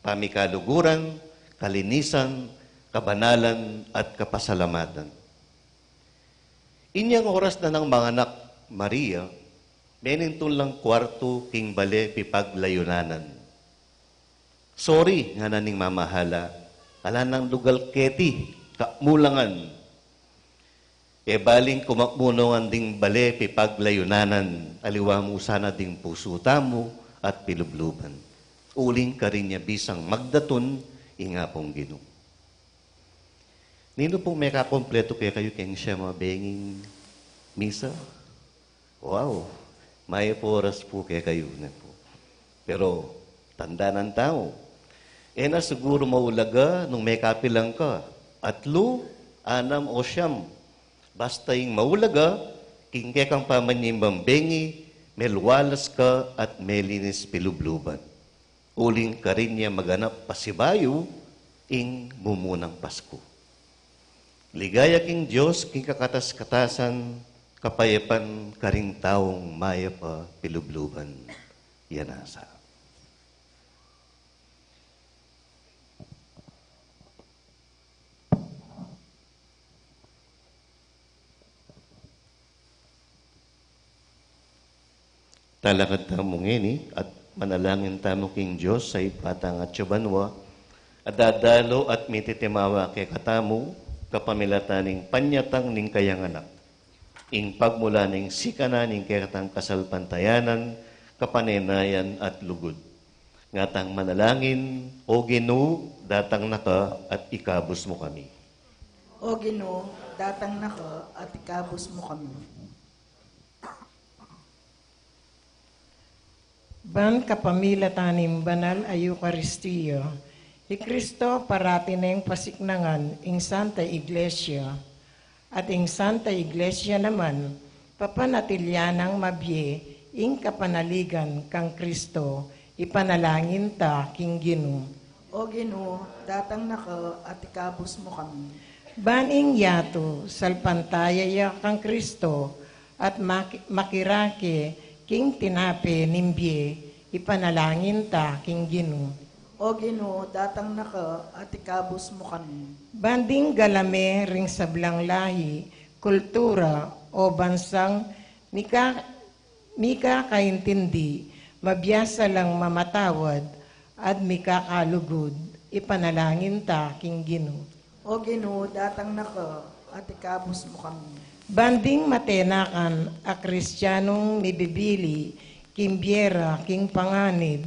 pamikaluguran, kalinisan, kabanalan, at kapasalamatan. Inyang oras na nang manganak Maria, menintun lang kuartu king bale pipaglayunanan. "Sorry," ngana ning mamahala, "ala nang lugal keti, kakmu la ngan." E baling kumakmu no ngan ding bale pipaglayunanan, aliwa mu sana ding pusu tamu at pilubluban. Uling karin ya bisang magdatun ing Apung Ginu. Ninu pung mekakumpletu kekayu keng siyam a benging misa? Wow, mayap a oras pu kekayu, ne pu. Pero tandanan tamu, e na siguru maulaga nung mekapilan ka, atlu, anam o siyam. Basta ing maulaga, king kekang pamanyimban bengi, melwalas ka at melinis pilubluban. Uling karin ya maganap pasibayu ing mumunang Pasku. Ligaya king Dios king kakatas-katasan, kapayapan karing taung mayap a pilubluban. Yan nasa. Talakad tamu ngeni at manalangin tamu king Dios a Ibpa tang atsu banua, a dadalu at mititimawa kekatamu kapamilatan ning panyatang ning kayang Anak, ing pagmula ning sikanan ning kekatang kasalpantayanan, kapanenayan at lugud. Ngatang manalangin, O Ginu, datang na ka at ikabus mu kami. O Ginu, datang na ka at ikabus mu kami. Ban kapamilatan ning banal a Eukaristia, i Kristo parati neng pasiknangan ing Santa Iglesia, at ing Santa Iglesia naman, papanatilian nang mabie ing kapanaligan kang Kristo, ipanalangin ta king Ginu. O Ginu, datang na ka at ikabus mu kami. Ban ing yatu salpantaya ya kang Kristo, at maki-, makirake king tinape ning bie, ipanalangin ta king Ginu. O Ginu, datang na ka at ikabus mu kami. Ban ding galame ring sablang lahi, kultura, o bansang mika-, mikakaintindi, mabiasa lang mamatawad, at mikakalugud, ipanalangin ta king Ginu. O Ginu, datang na ka at ikabus mu kami. Ban ding matenakan a Kristianung mibibili king bie ra king panganib,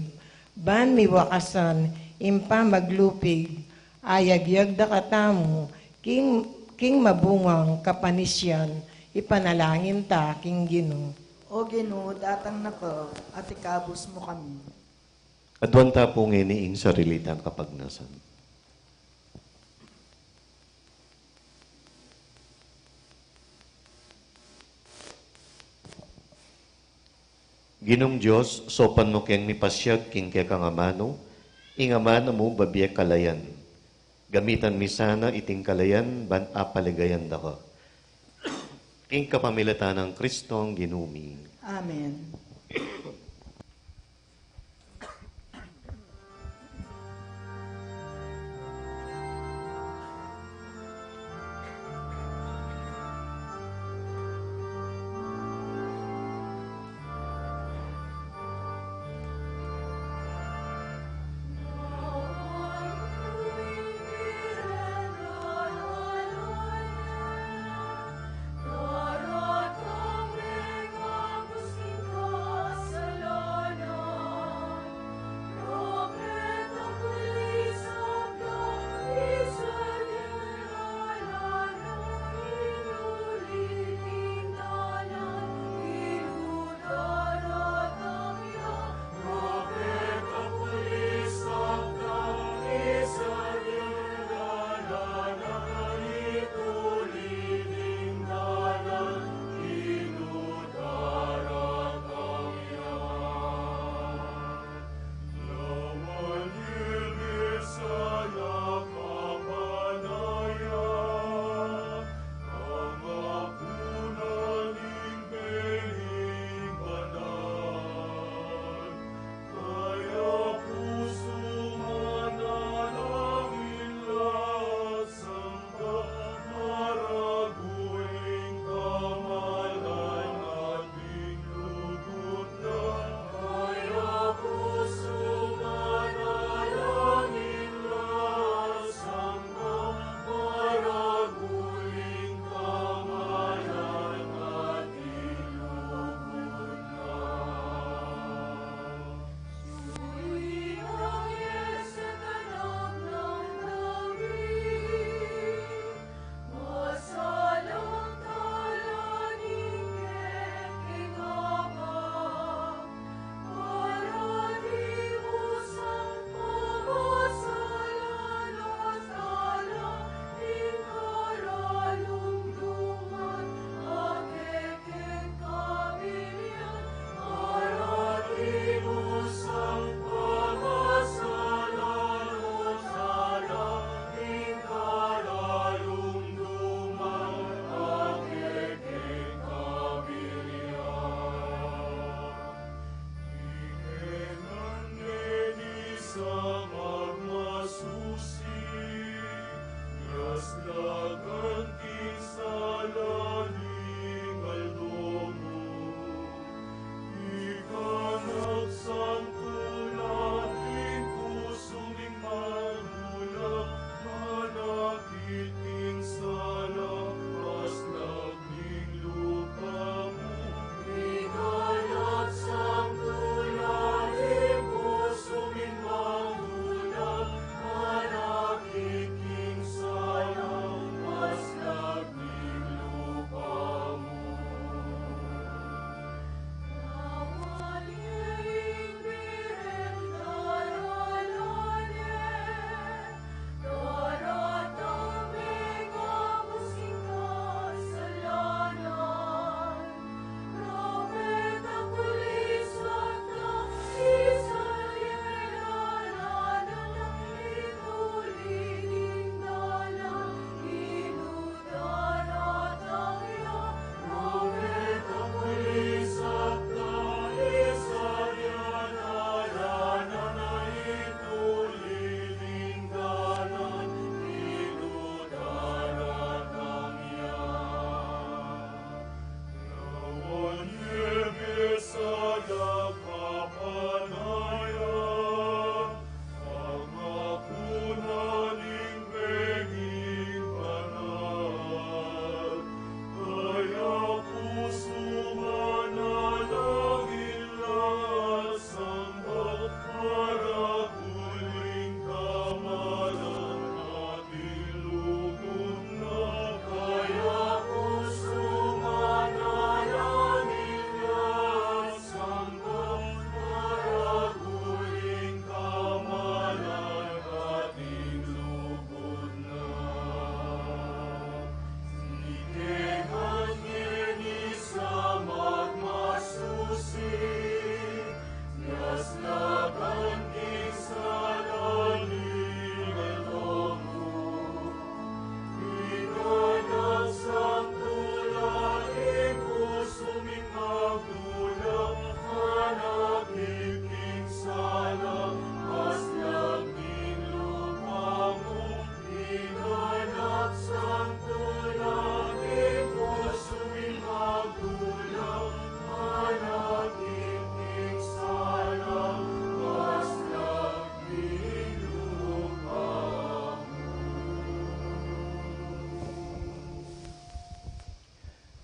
ban miwakasan ing pamaglupig, ayagyag da katamu king, king mabungang kapanisian, ipanalangin ta king Ginu. O Ginu, datang na ka at ikabus mu kami. Aduan ta pu ngeni ing sarili tang kapagnasan. Ginung Dios, saupan mu keng mipasiag king kekang amanu ing amanu mu babie kalayan. Gamitan mi sana iting kalayan ban apaligayan da ka. King kapamilatan nang Kristong Ginu mi. Amen.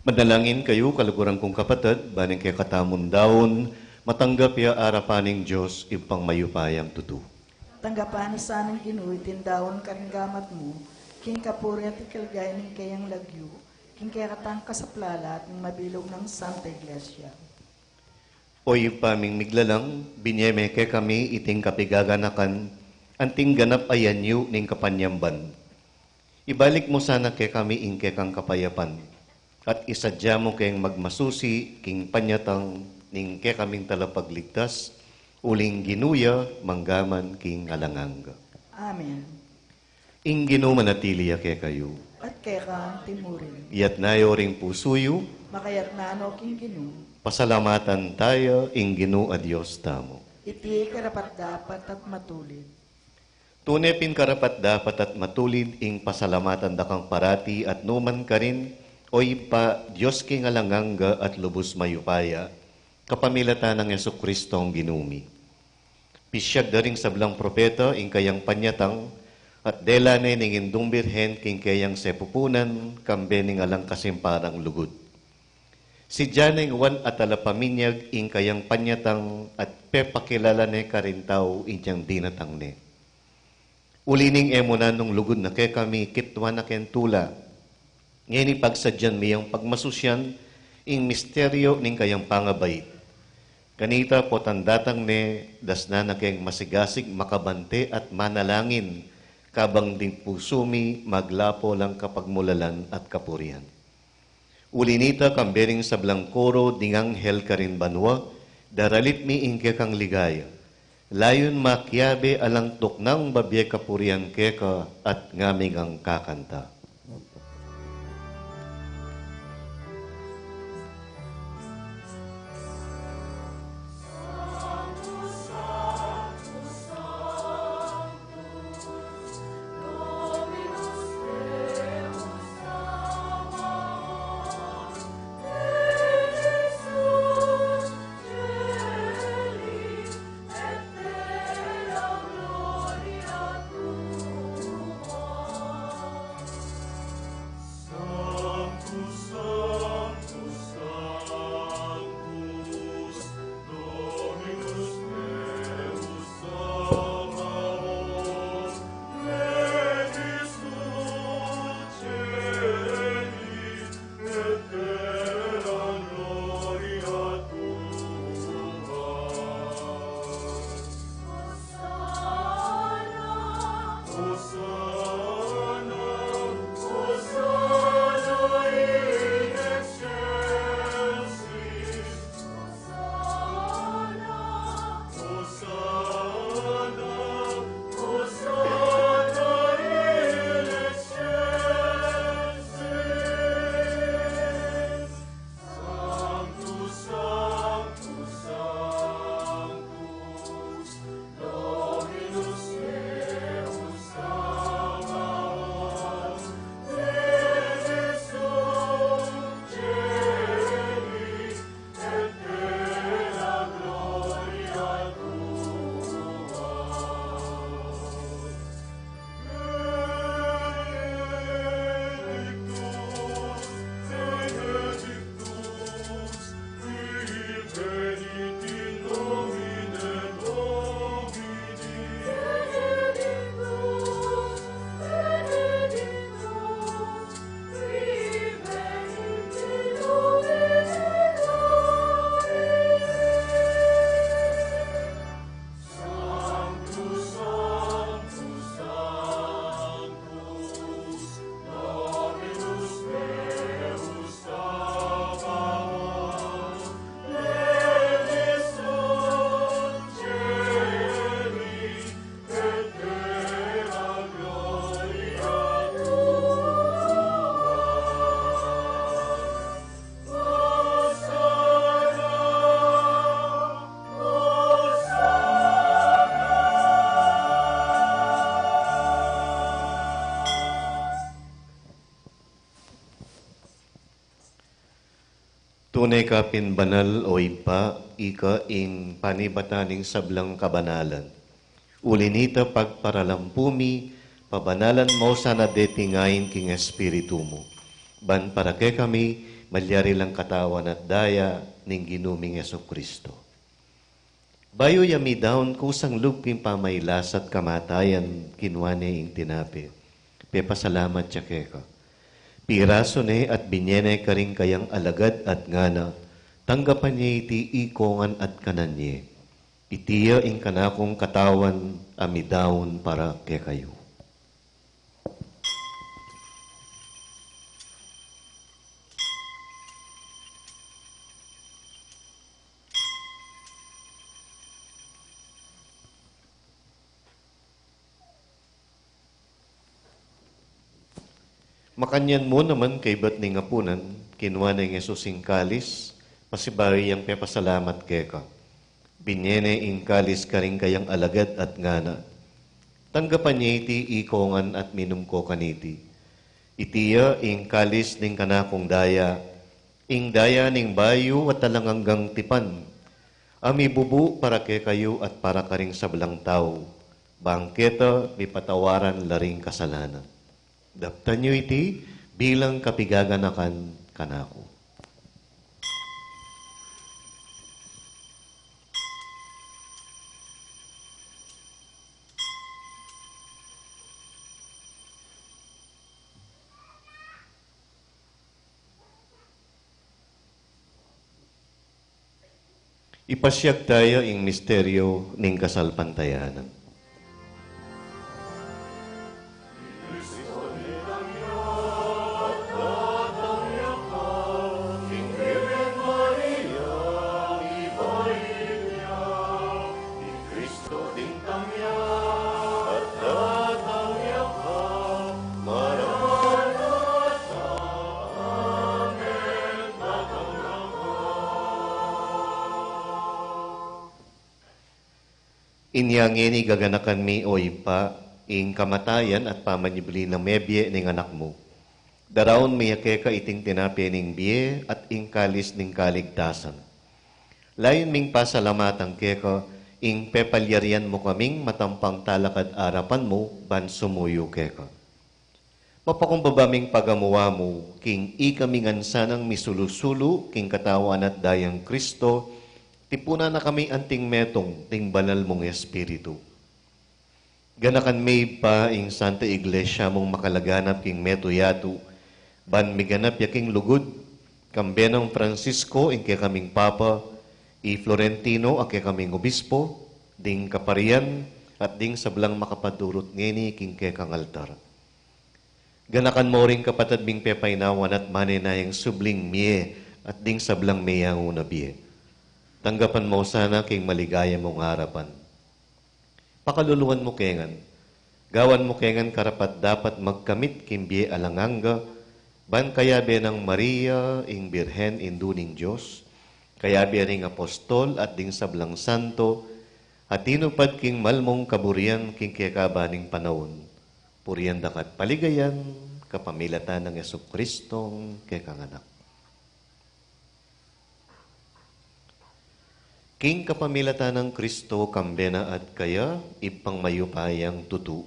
Manalangin kayu, kaluguran kung kapatad, ban ing kekatamung daun matanggap ya arapan ning Dios, Ibpang mayupayang tutu. Tanggapan na sa ning Ginu iting daun karing gamat mu, king kapurian at ikaligaya ning keyang lagyu, king kekatang kasaplalan at ning mabilug nang Santa Iglesia. O Ibpa ming miglalang, binye me kekami iting kapigaganakan, anting ganap a yanyu ning kapanyamban. Ibalik mu sana kekami ing kekang kapayapan, at isadya mu keng magmasusi king panyatang ning kekaming Talapagligtas, uling Ginu ya mangga man king alang angga. Amen. Ing Ginu manatili ya kekayu. At keka antimurin. Iyatas yu ring pusu yu. Makayatas no king Ginu. Pasalamatan taya ing Ginu a Dios tamu. Iti karapat-dapat at matulid. Tune pin karapat-dapat at matulid ing pasalamatan da kang parati at nukarin man, O Ibpa, Dios king alang angga at lubus mayupaya, kapamilatan nang Jesucristo a Ginu mi. Pisyag da ring sablang propeta ing kayang panyatang, at dela ne ning Indung Birhen king keyang sepupunan, kambe ning alang kasimparang lugud. Sidya neng Juan a Talapaminyag ing kayang panyatang at pepakilala ne karing tau inyang dinatang ne. Uli ning e mu na nung lugud na kekami kitwa na keng tula, ngeni pagsadyan mi yang pagmasusian ing misteryo ning kayang pangabait. Kanita potang datang ne, dasnan na keng masigasig makabante at manalangin, kabang ding pusu mi maglapo lang kapagmulalan at kapurian. Uli nita, kambe ning sablang koro ding anghel karin banua, daralit mi ing kekang ligaya. Layun makiabe alang tuknang babie kapurian keka at ngaming angkakanta. Tune ka pin banal, O Ibpa, ika ing panibatan ning sablang kabanalan. Uli nita, pagparalampu mi, pabanalan mo sana deting ain king Espiritu mu. Ban para kekami, Malyari lang katawan at daya ning Ginu ming Jesucristo. Bayu ya midaun kusang lub king pamailas at kamatayan, kinua ne ing tinape, pepasalamat ya keka, pirasu ne at binye ne karing kayang alagad at ngana, tanggapan ye iti ikongan at kanan ye. Iti ya ing kanakung katawan a midaun para kekayu. Makanyan mu naman kaibat ning apunan, kinua neng Jesus ing kalis, pasibayu yang pepasalamat keka, binye ne ing kalis karing kayang alagad at ngana, tanggapan ye iti ikongan at minum ko kaniti. Iti ya ing kalis ning kanakung daya, ing daya ning bayu at alang anggang tipan, a mibubu para kekayu at para karing sablang tau, bang keta mipatawaran la ring kasalanan. Daptan yu iti bilang kapigaganakan kanaku. Ipasiag taya ing misteryo ning kasalpantayanan. Inya ngeni gaganakan mi, o Ibpa, ing kamatayan at pamanyubli na mebie ning Anak mu. Daraun mi ya keka iting tinape ning bie at ing kalis ning kaligtasan. Layun ming pasalamatan keka ing pepalyarian mu kaming matampang talakad arapan mu ban sumuyu keka. Mapakumbaba ming pagamuamu king ikami ngan sanang misulu-sulu king katawan at dayang Kristo, tipunan na kami anting metung ding banal mung Espiritu. Ganakan me, Ibpa, ing Santa Iglesia mung makalaganap king metung yatu, ban miganap ya king lugud, kambe nang Francisco ing kekaming Papa, i Florentino a kekaming Obispo, ding kaparian, at ding sablang makapadurut ngeni king kekang altar. Ganakan mo ring kapatad ming pepainawan at manenayang subling mie at ding sablang meyangu na bie. Tanggapan mo sana king maligaya mung arapan. Pakaluluan mu kengan. Gawan mu kengan karapat-dapat magkamit king bie alang angga, ban kayabe nang Maria, ing Birhen, Indu ning Dios, kayabe ring apostol at ding sablang santo, a tinupad king malmung kaburian king kekaban ning panaun. Purian da ka at paligayan, kapamilatan nang Jesucristong kekang Anak. King kapamilatan nang Kristo, kambe na at kaya, Ibpang mayupayang tutu,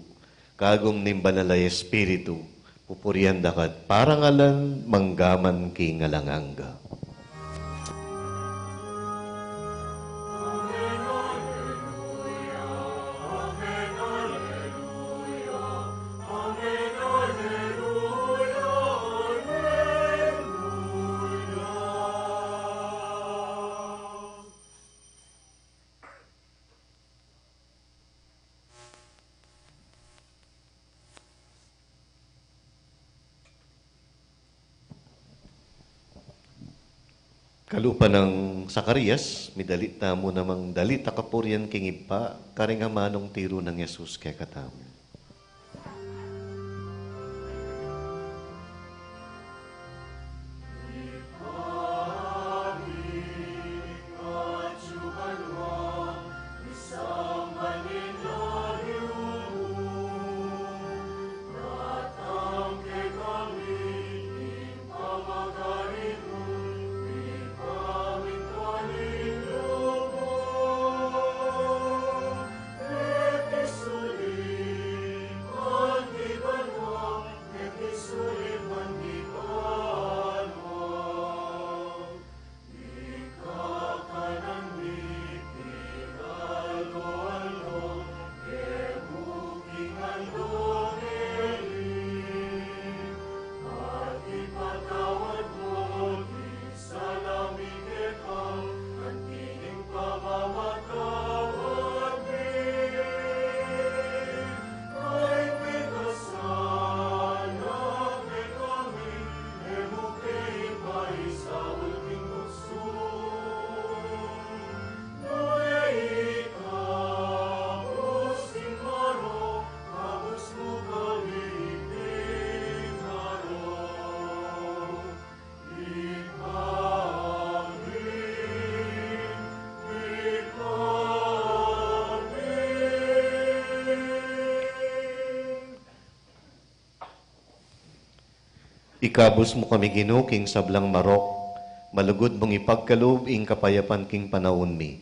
kagum ning Banal a Espiritu, pupurian da ka at parangalan, manggaman king alang angga. Kalupa nang Zacarias, midali tamu namang dalita kapurian king Ibpa, karing amanung tiru nang Jesus kekatamu. Ikabus mu kami, Ginu, king sablang marok, malugud mung ipagkalub ing kapayapan king panaun mi.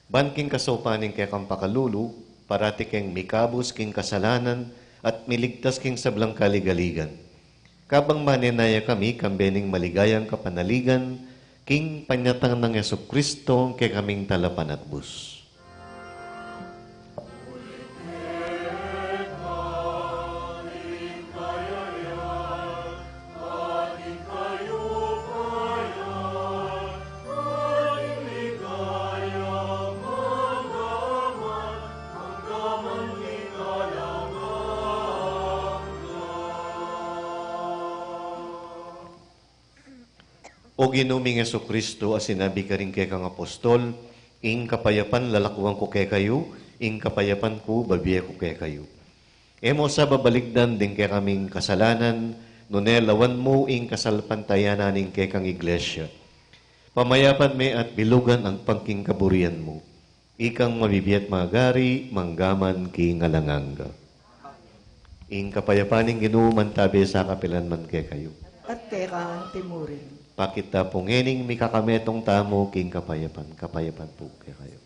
Ban king kasaupan ning kekang pakalulu, parati keng mikabus king kasalanan at miligtas king sablang kaligaligan. Kabang manenaya kami, kambe ning maligayang kapanaligan, king panyatang nang Jesucristo, kekaming talapanatbus. O Ginu ming Jesucristo, a sinabi karing kekang apostol, ing kapayapan lalakuan ku kekayu, ing kapayapan ku bibie ku kekayu. E mu sa babaligdan ding kekaming kasalanan, nune lawan mu ing kasalpantayanan ning kekang iglesia. Pamayapan me at bilugan ang pagkingaburian mu. Ikang mabibie at magari, manggaman king alang angga. Ing kapayapan ning Ginu mantabe sa kapilan man kekayu. At keka anti mu rin. Pakit ta pu ngening mikakametung tamu king kapayapan, kapayapan pu kekayu.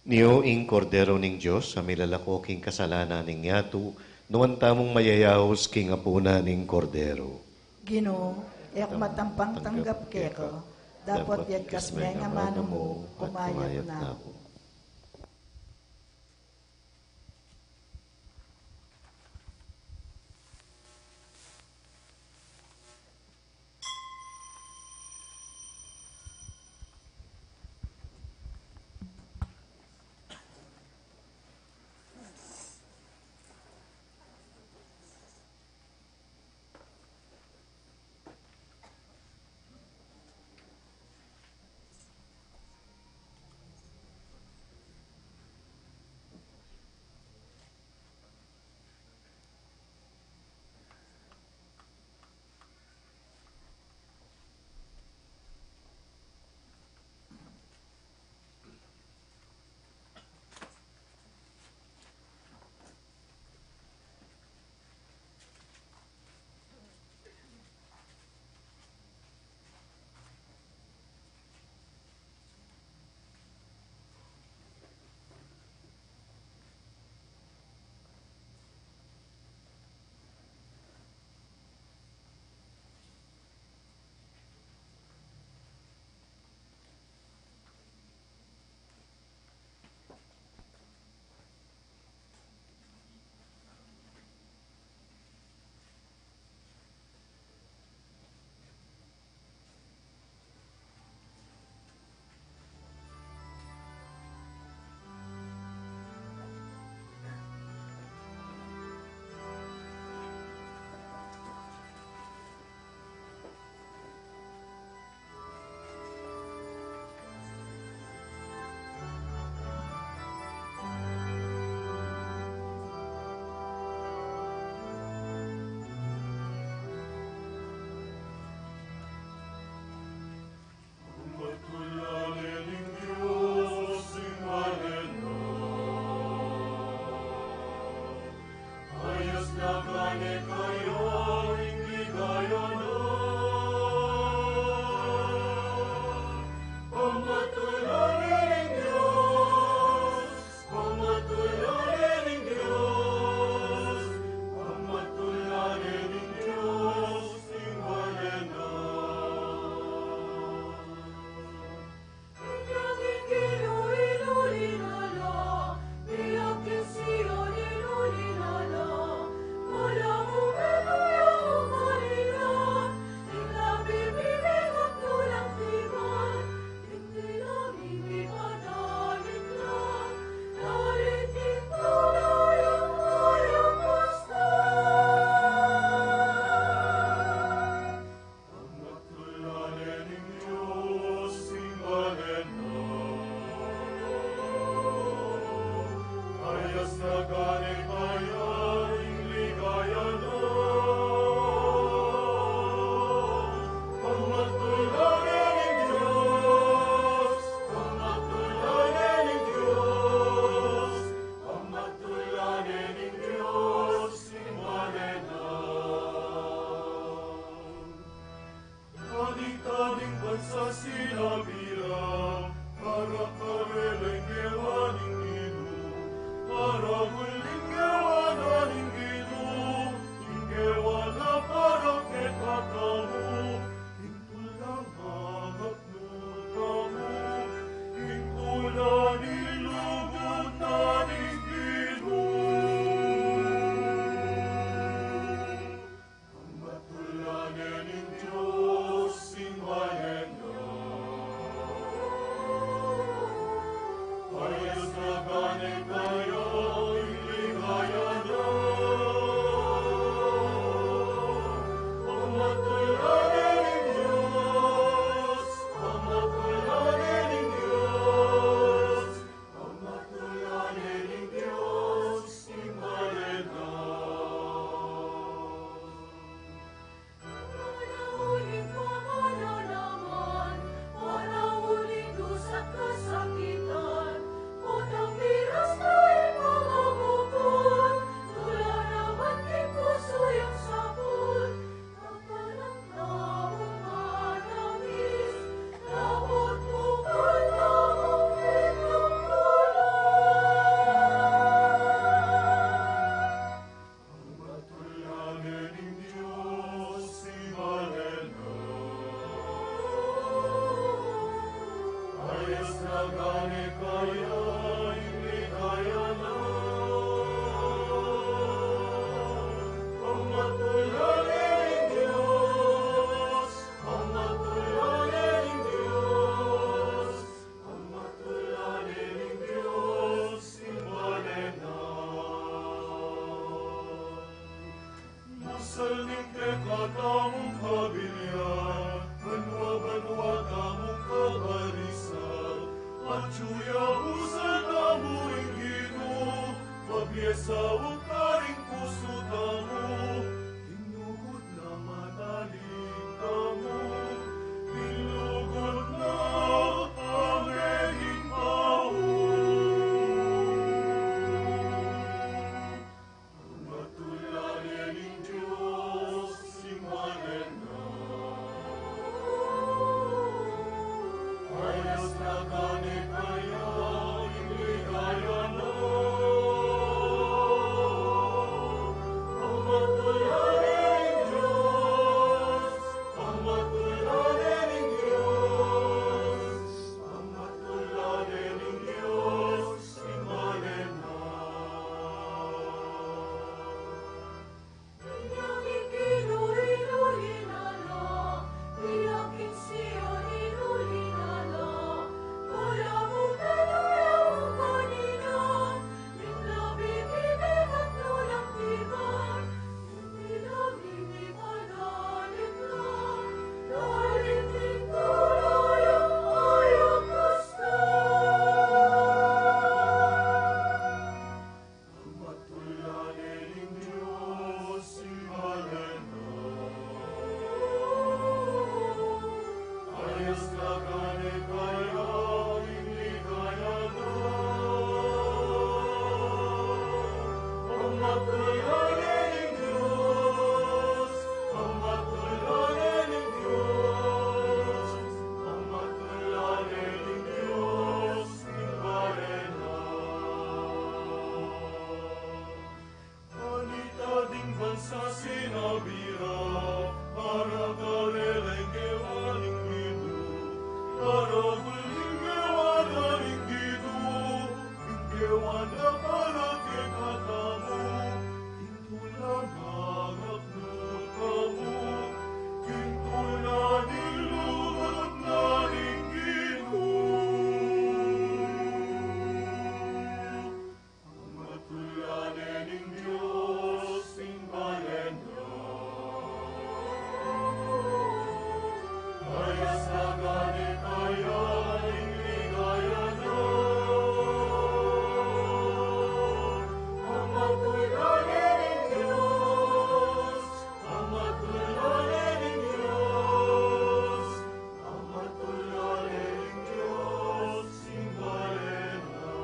Nio ing Kordero ning Dios, a milalako king kasalanan ning yatu, nuan tamung mayayaus king apunan ning Kordero. Ginu, e ku matampang tanggap keka, dapot yagkas me ing amanu mu, kumayap na ku. Sa sinabi ra, para karela ing gewa ning Ginu, para uling gewa na ning Ginu, ing gewa na para kekatamu, ing tula a mangapnul tamu, ing tula ning lugud na ning Ginu. Ang matula ne ning Dios, ing balen na. Ayas na gane kaya ing ligaya na. Ang matula ne ning Dios, ang matula ne ning Dios. Ang matula ne ning Dios, ing balen na. Panauling panganalaman, panauling dusa't kasakitan, potang piras na ing pangangapun, tula naman king pusu yang sapul, Ang matula ne ning Dios, ing balen na. Ayas na gane kaya ing ligaya na. Ang matula ne ning Dios, ang matula ne ning Dios, ang matula ne ning Dios, ing balen na. Musal ning kekatamung kabilian, banua-banua tamung kabarisan, atyu ya musal tamu ing Ginu, pabie sa uling pusu tamu, ing lugud na manalig tamu, ing lugud na a meging pauli. Ang matula ne ning Dios, ing balen na. Ayas na gane kaya ing ligaya na. Ang matula ne ning Dios, ang matula ne ning Dios, ang matula ne ning Dios, ing balen na. Ang matula ne ning Dios, ing balen na. Ayas na gane kaya ing ligaya na. Ang matula ne ning Dios, ang matula ne ning Dios, ang matula ne ning Dios, ing balen na. Kanita ding bansa sinabi ra, para karela ing gewa ning Ginu, para uling gewa na ning Ginu, ing gewa na para kekatamu, ing tula a mangapnul tamu, ing tula ning lugud na ning Ginu. Ang matula ne ning Dios, ing balen na. Ayas na gane kaya ing ligaya na. Ang matula ne ning Dios, ang matula ne ning Dios, ang matula ne ning Dios, ing balen na.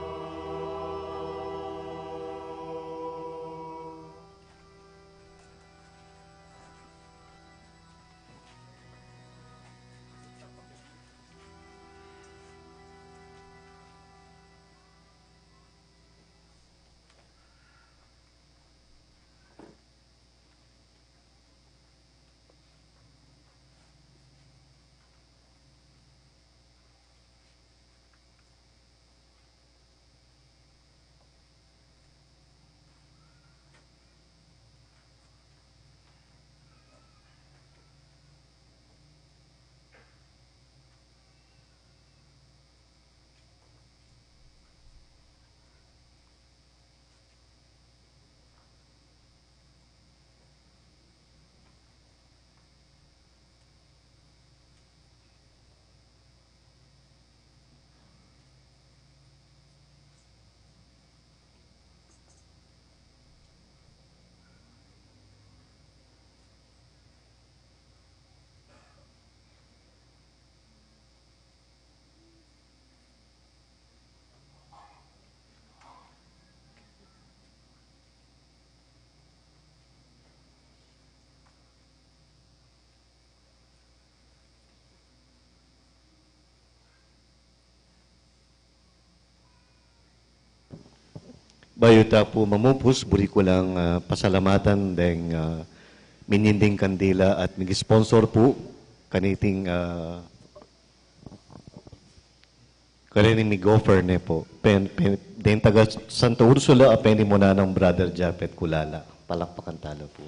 Bayu ta pu mamupus, buri ku lang, ah, pasalamatan deng, ah, minyinding kandila at mig-sponsor pu kaniting, ah, kareni mig-offer ne pu. Pen, pen, deng taga Santa Ursula, a penimunan nang Brother Japet Culala. Palakpakan tala pu.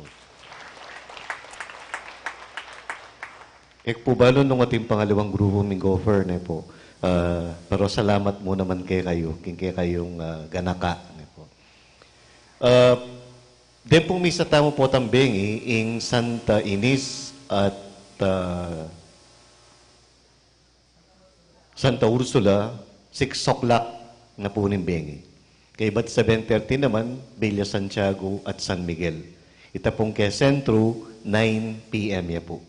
E ku pu balu nung atin pang aliwang grupu mig-offer ne pu. Ah, pero salamat mu naman kekayu, king kekayung, ah, ganaka ne pu. Ah, deng pung misa tamu potang bengi, ing Santa Ines at, ah, Santa Ursula, six o'clock na pu ning bengi. Kaybat seven thirty naman, Villa Santiago at San Miguel. Ita pung ke sentru, nine P M ya pu.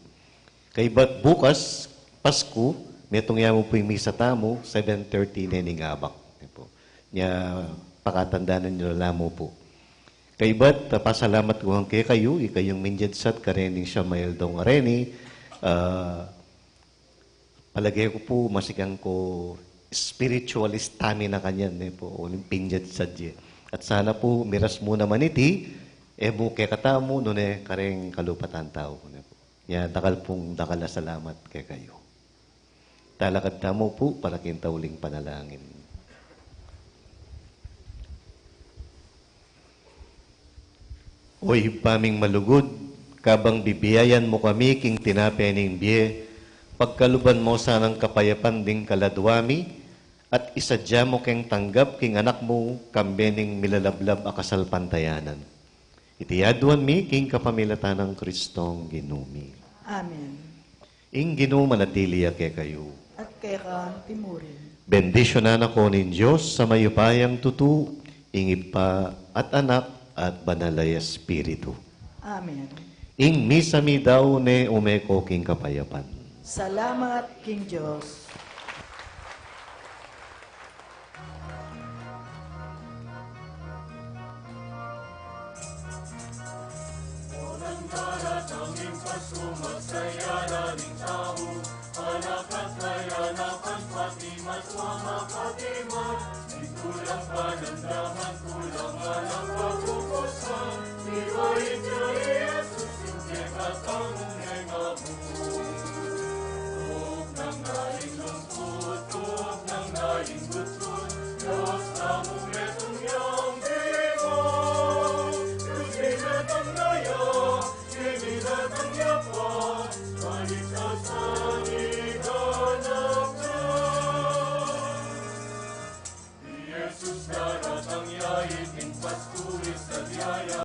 Kaybat bukas, Pasku, metung ya mu pu ing misa tamu, seven thirty ne ning abak. Ya pu. Nya, pakatandanan yu la mu pu. Kaybat, ah, pasalamat ku ngan kekayu, ikayung minyadsat karening Samael dong areni, ah, palage ku pu, masikan ku spiritual stamina kanyan ne pu, uling pinyadsat ye. At sana pu, miras mu naman iti, e mu kekatamu, nune kareng kalupatan tau ne pu. Nya, dakal pung dakal a salamat kekayu. Talakad tamu pu para king tauling panalangin. O Ibpa ming malugud, kabang bibiayan mu kami king tinape ning bie, pagkaluban mu sanang kapayapan ding kaladua mi, at isadya mu keng tanggap king Anak mu, kambe ning milalablab a kasalpantayanan. Iti aduan mi king kapamilatan nang Kristong Ginu mi. Amen. Ing Ginu manatili ya kekayu. At keka mu rin. Bendisyunan na kayu ning Dios a mayupayang tutu, ing Ibpa at Anak at Banal a Espiritu. Amen. Ing misa mi dau ne ume ko king kapayapan. Salamat king Dios.